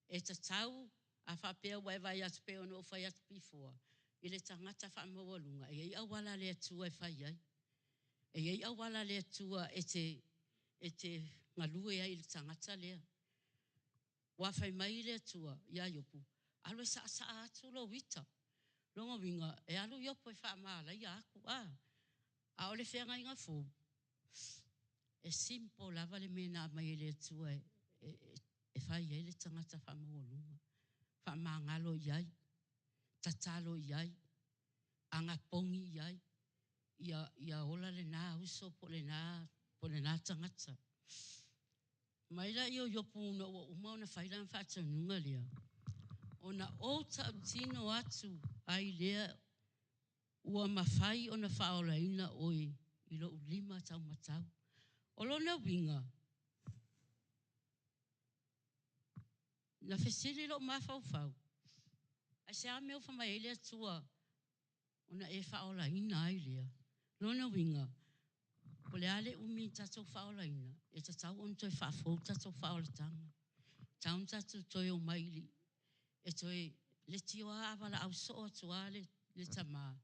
e tatau a faapea ua e vaai atu pei ona ou fai atu before, i le tagata faamaualuga, e i ai auala a le Atua e fai ai. E i ai auala a le Atua e te galue ai i le tagata lea. Aua fai mai le Atua ia Iopu, alu e saasaa atu lou ita. Lona uiga, e alu Iopu e faamalaia atu, a o le feagaiga fou, e simple lava le mea na aumai e le Atua e fai ai le tagata faamaualuga. Faamagalo i ai, tatalo i ai, anapogi i ai, ia ola lena uso po o lena tagata. Mai lea o Iopu ina ua uma ona fai lana faatonuga lea, ona ou tautino atu ai lea ua mafai ona faaolaina oe i lou lima taumatau. O lona uiga, na fesili lou mafaufau, aisea mea ua fai mai ai le Atua ona e faaolaina ai lea? Lona uiga, o le a le umi o tatou faaolaina, e tatau ona toe faafou tatou faaolataga. E tatau ona tatou toe omai e toe leitioa a valaau soo atu lava le tama,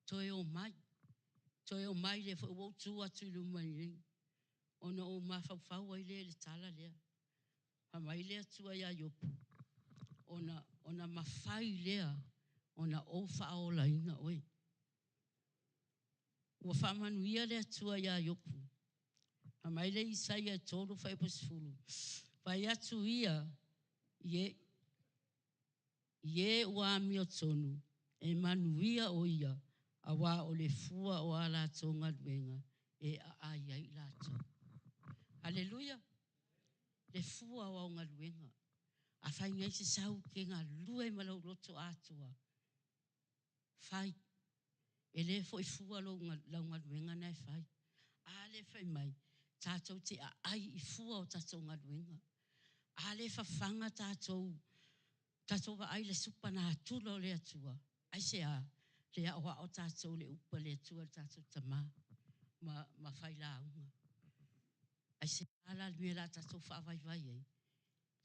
toe omai, lea foi ua ou tu atu i luma nei, ona ou mafaufau ai lea i le tala lea. Fai mai le Atua ia Iopu, ona mafai lea ona ou faaolaina oe. Ua faamanuia le Atua ia Iopu. Fai mai le Isaia 3 fuaiupu 10, fai atu ia i e ua amiotonu, e manuia o ia, aua o le fua o a latou galuega e aai ai i latou. Aleluia! Le fua o au galuega. A fai nei se sau e te galue ma lou loto atoa, fai. E le foi fua lau galuega na e fai. A lea e fai mai, tatou te aai i fua o tatou galuega. A lea e fafaga tatou. Tatou vaai i le supanatura o le Atua, aisea? Le aoao tatou i le upu a le Atua le tatou Tama ma, ma failauga. Aisea la le mea o le a tatou faavaivai ai?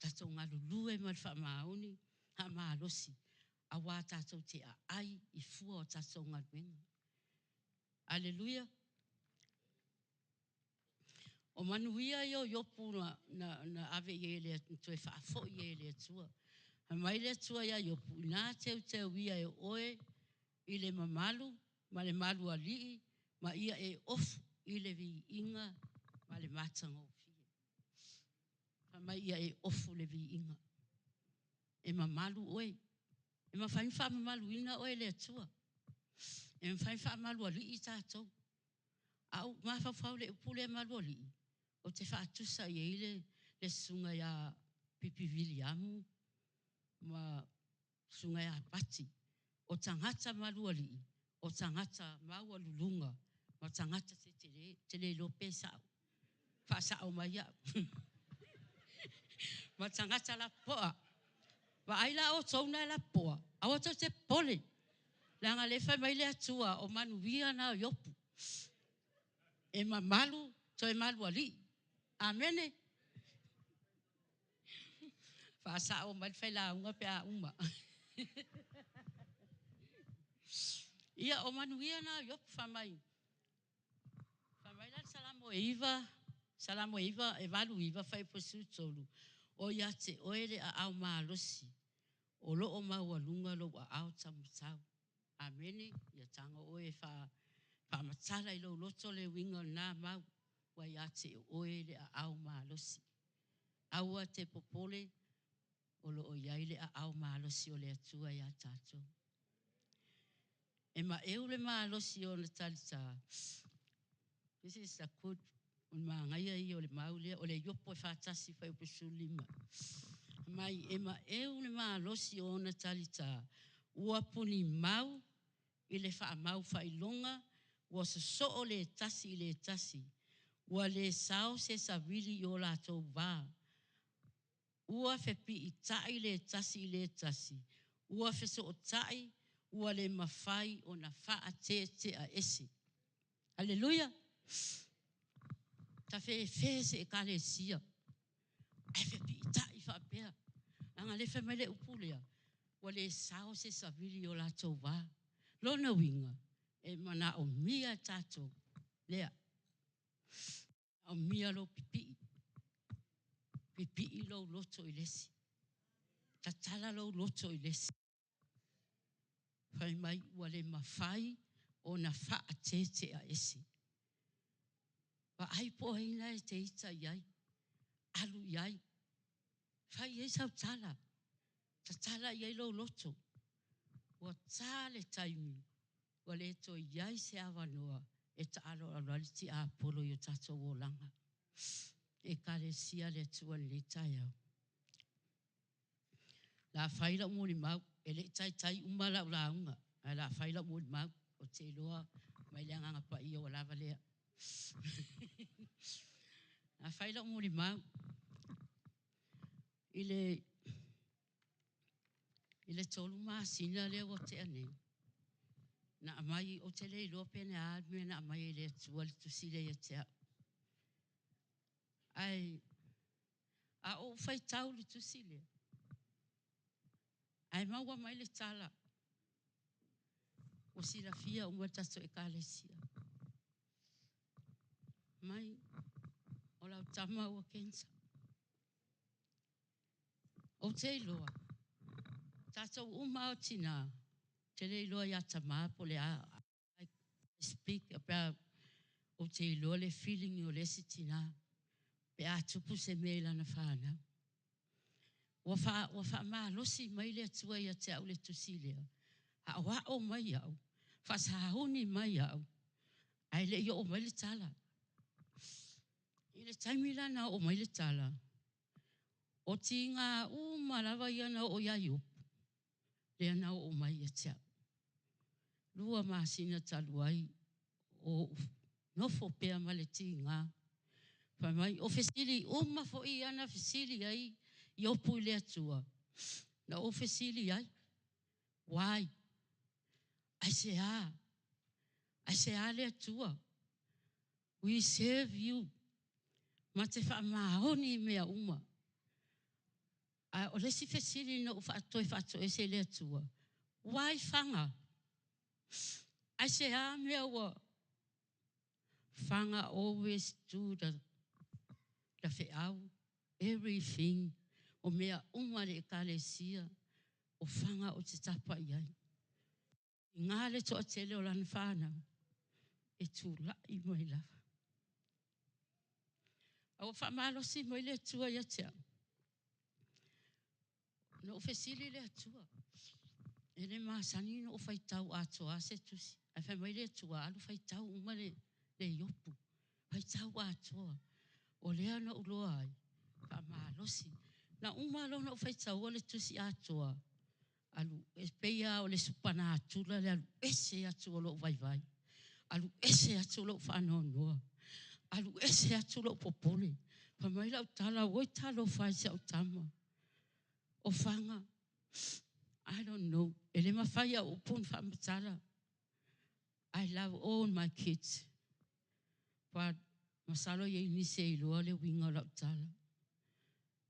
Tatou galulue ma le faamaoni, faamalosi, auā tatou te aai i fua o tatou galuega. Aleluia! O manuia ia o Iopu na, na, na ave i ai e le, na toe faafoi i ai e le Atua. Fai mai le Atua iā Iopu, inā teuteuia e oe i le mamalu ma le malualii ma ia e ofu i le viiga ma le matagofie. Fai mai ia e ofu le viiga. E mamalu oe. E mafai ona faamamaluina oe e le Atua. E mafai ona faamalualii tatou. A ou mafaufau i le upu lea malualii, ou te faatusa i ai le, le susuga ia Pipi Viliamu ma susuga ia Pati. O tagata malualii, o tagata maualuluga ma tagata tetele. Ou te le iloa pe sa'o. Faasa'o mai au. Ma tagata lapopoa. Vaai la outou na e lapopoa, aua tou te popole, leaga o lea e fai mai le Atua, o manuia na o Iopu. E mamalu, toe malualii. Amene. Faasa'o mai le failauga pe a uma. Ia, o manuia na o Iopu, fai mai, Fai mai la le Salamo e 9, Salamo e 9, e 8, 9 fuaiupu 13, O ia te oe le aao malosi, o lo o maualuga lou aao taumatau. Amene. Ia tago oe e faamatala i lou loto le uiga o lena mau, ua ia te oe le aao malosi. Aua te popole, o lo o i ai le aao malosi o le Atua iā tatou. E maeu le malosi o ona talita. This is a good, o le manaia ia o le mau lea, o le Iopo e faatasi fuaiupu 15. Mai e maeu le malosi o ona talita, ua puni mau i le faamau faailoga, ua sosoo le tasi i le tasi, ua le sao se savili i o latou va. Ua fepiitai le tasi i le tasi, ua fesootai, ua le mafai ona faatetea ese. Aleluia! Tafefe se ekalesia, ae fepiitai faapea. Leaga o lea e fai mai le upu lea, ua le sao se savili i o latou va. Lona uiga, e manaomia e tatou lea. Manaomia lou pipii, pipii lou loto i le isi, tatala lou loto i le isi. Fai mai ua le mafai ona faatetea ese. Vaai po o ai lena e te ita i ai, alu i ai, fai i ai sau tala, tatala i ai lou loto. Ua ta le taimi ua le toe i ai se avanoa e taaloalo ai le tiapolo i o tatou olaga. Ekalesia le Atua i lenei taeao. O le a fai lau molimau, e le i taitai uma lau lauga, ae o le a fai lau molimau, ou te iloa mai le Agaga Paia ua lava lea. O le a fai lau molimau i le I le 3 masina lea ua tea nei, na aumai, ou te le iloa pe na a le mea na aumai ai e le Atua le tusi lea ia te au. Ae a ou faitau i le tusi lea, ae maua mai le tala, ua silafia uma e le tatou ekalesia, mai o lau tama ua cancer. Ou te iloa, tatou uma lava o tina, ou te le iloa ia tama po o le a, I speak about, ou te iloa le feeling o le isi tina pe a tupu se mea i lana fanau. Ua, fa, ua faamalosi mai le Atua ia te au le tusi lea, aoao mai au, faasauni mai au, ae le i oo mai le tala. I le taimi la na oo mai le tala, O tiga uma lava ia na oo ia Iopu, lea na oo mai ia te au. 2 masina talu ai o ou nofo pea ma le tiga. Fai mai, o fesili uma foi ia na fesili ai Iopu i le Atua, Na ou fesili ai, why? Aisea? Aisea le Atua? We serve you. Ma te faamaoni i mea uma. Ae o le isi fesili na ou faatoe faatoese i le Atua, why faga? Aisea mea ua faga always do the feau, everything, o mea uma a le Ekalesia, o faga ou te tapa i ai. I gā le toatele o lana whānau, e tūla'i mai lava. A ua faamalosi mai le Atua ia te au. Na ou fesili le Atua, e le masani ona ou faitau atoa se tusi. Ae fai mai le Atua, alu faitau uma le Iopu. Faitau atoa. O lea na ou iloa ai, faamalosi. Na uma loa ona ou faitaua le tusi atoa, alu, e pei lava o le supanatura le alu ese atu o lou vaivai. Alu ese atu lou faanoanoa. Alu ese atu lou popole. Fai mai lau tala, oi talofa e si au tama. O faga, I don't know. E le mafai au upu ona faamatala. I love all my kids. But masalo e i ai nisi e iloa le uiga o lau tala.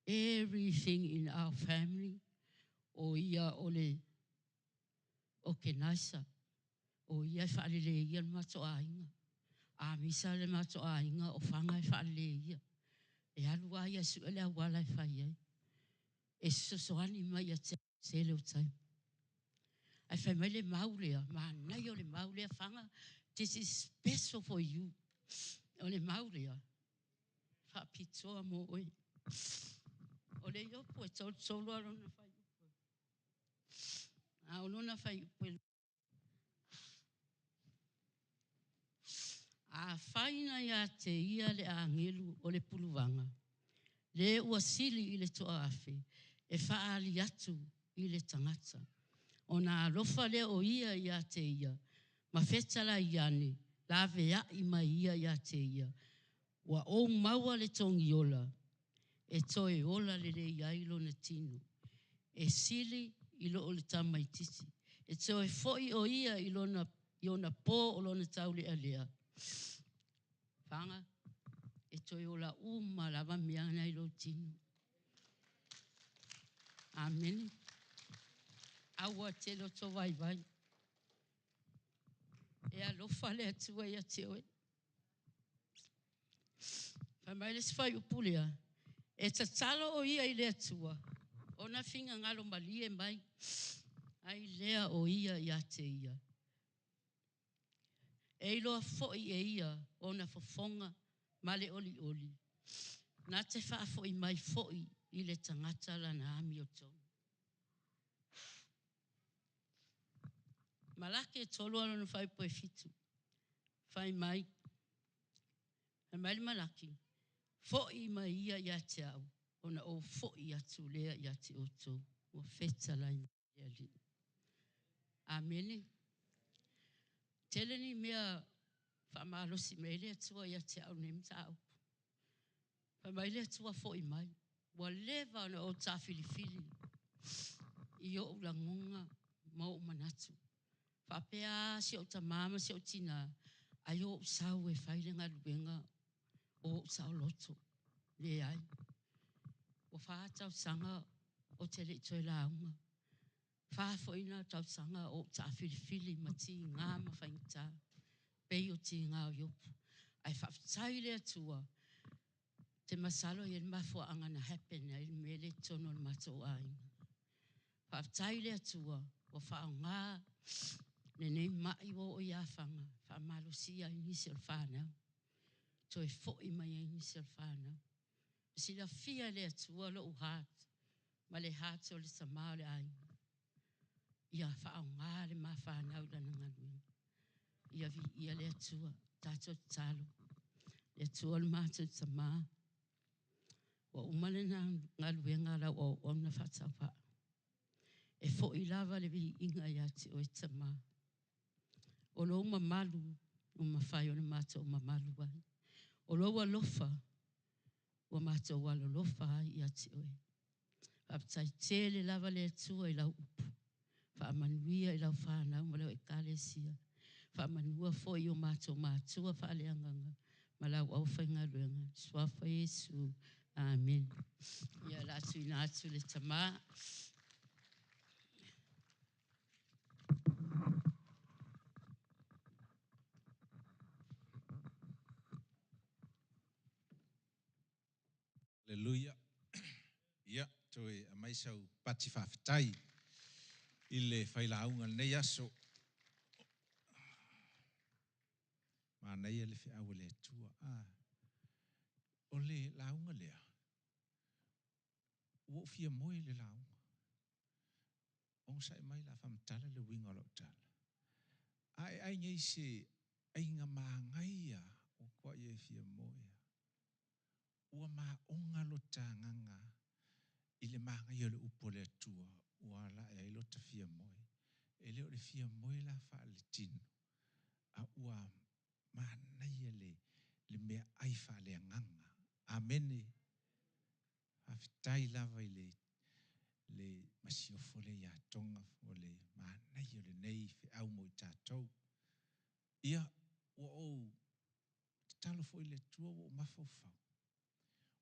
Everything in our family, o ia o le organizer. O ia e faaleleia le matou aiga. A misa le matou aiga, o faga e faaleleia. E alu lava ia e sue le auala e fai ai. E fesoasoani mai ia te au i le tele o taimi. Ae fai mai le mau lea, manaia o le mau lea faga, this is special for you. O le mau lea, faapitoa mo oe. O le Iopu e 33 a lona fuaiupu. A o lona fuaiupu e Afai na ia te ia le agelu o le puluvaga, le ua sili i le toaafe, e faaali atu i le tagata. Ona alofa lea o ia ia te ia, ma fetalai ane, laveai mai ia ia te ia. Ua ou maua le togiola, e toe ola lelei ai lona tino. E sili i lo le tamaitiiti. E toe foi o ia i lona i ona po o lona taulealea. Faga, e toe ola uma lava mea na i lou tino. Amene. Aua te loto vaivai. E alofa le Atua ia te oe. Fai mai le isi fuaiupu lea, e tatalo o ia i le Atua, ona finagalo malie mai ai lea o ia ia te ia. E iloa foi e ia ona fofoga ma le olioli, na te faafoi mai foi i le tagata lana amiotonu. Malaki e 3 lona fuaiupu e 7. Fai mai, fai mai le Malaki, foi mai ia ia te au, ona ou foi atu lea ia te outou. Ua fetalai mai le Alii. Amene. Tele ni mea faamalosi mai ai le Atua ia te au lenei mataupu. Fai mai le Atua foi mai. Ua leva ona ou taafilifili i ou lagona ma ou manatu. Faapea lava si ou tamā ma si ou tinā, ai o ou sau e fai le galuega o ou saoloto. Leai. Ua 4 tausaga ou te le i toe lauga. 4 foi na tausaga o ou taafilifili ma tiga ma faigata, pei o tiga o Iopu. Ae faafetai i le Atua, te masalo e i ai le mafuaaga na happen ai le mea lea i totonu o le matou aiga. Faafetai i le Atua ua faaaoga lenei mai ua oo ia Faga, faamalosia ai nisi o le fanau, toe foi mai ai nisi o le fanau. Silafia e le Atua lou heart ma le heart o le tama o le aiga. Ia faaaoga le ma fanau i lana galuega. Ia viia le Atua, tatou tatalo. Le Atua o le matou Tamā. Ua uma lena galuega a lau auauna faatauvaa. E foi lava le viiga ia te oe Tamā. O lou mamalu ua mafai ona matou mamalu ai. O lou alofa ua matou alolofa ai ia te oe. Faafetai tele lava le Atua i lau upu. Faamanuia i lau fanau ma lau ekalesia. Faamanua foi i o matou matua faaleagaga ma lau aufaigaluega. Suafa Iesu. Amene. Ia o le a tuuina atu i le tama. Aleluia. Ia, toe aumai sau pati faafetai i le failauga i lenei aso. Manaia le feau a le Atua. O le lauga lea, ua ou fia moe i le lauga. Onosai mai o le a faamatala le uiga o lau tala. A e ai nei i se aiga manaia ua matuai e fia moe lava. Ua maona lo ta agaga i le manaia o le upu a le Atua ua ala ae ai lota fia moe. E le o le fia moe la faaletino, a ua manaia le meaai faaleagaga. Amene. Faafetai lava i le masiofo lea ia Toga o le manaia o lenei feau mo i tatou. Ia, ua ou tatalo foi i le Atua ua ou mafaufau,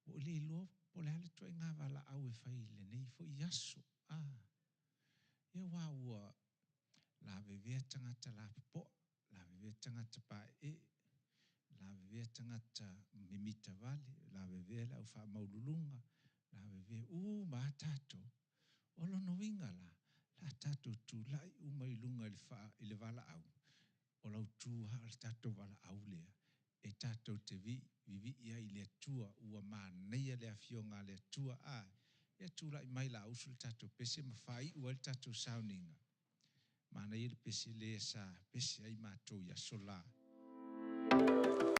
ua ou le iloa po o le a le ituaiga valaau e fai i lenei foi aso. Ia aua ua lavevea tagata lapopoa, lavevea tagata paeee, lavevea tagata mimita vale, lavevea le au faamaualuluga, lavevea uma lava tatou. O lona uiga la, o le a tatou tulai uma i luga i le valaau, o lau tu lava o le tatou valaau lea e tatou te vivii ai i le Atua ua manaia le Afioga a le Atua. Ia tulai mai o le a usu le tatou pese ma faaiu ai le tatou sauniga. Manaia le pese lea sa pese ai matou i aso la.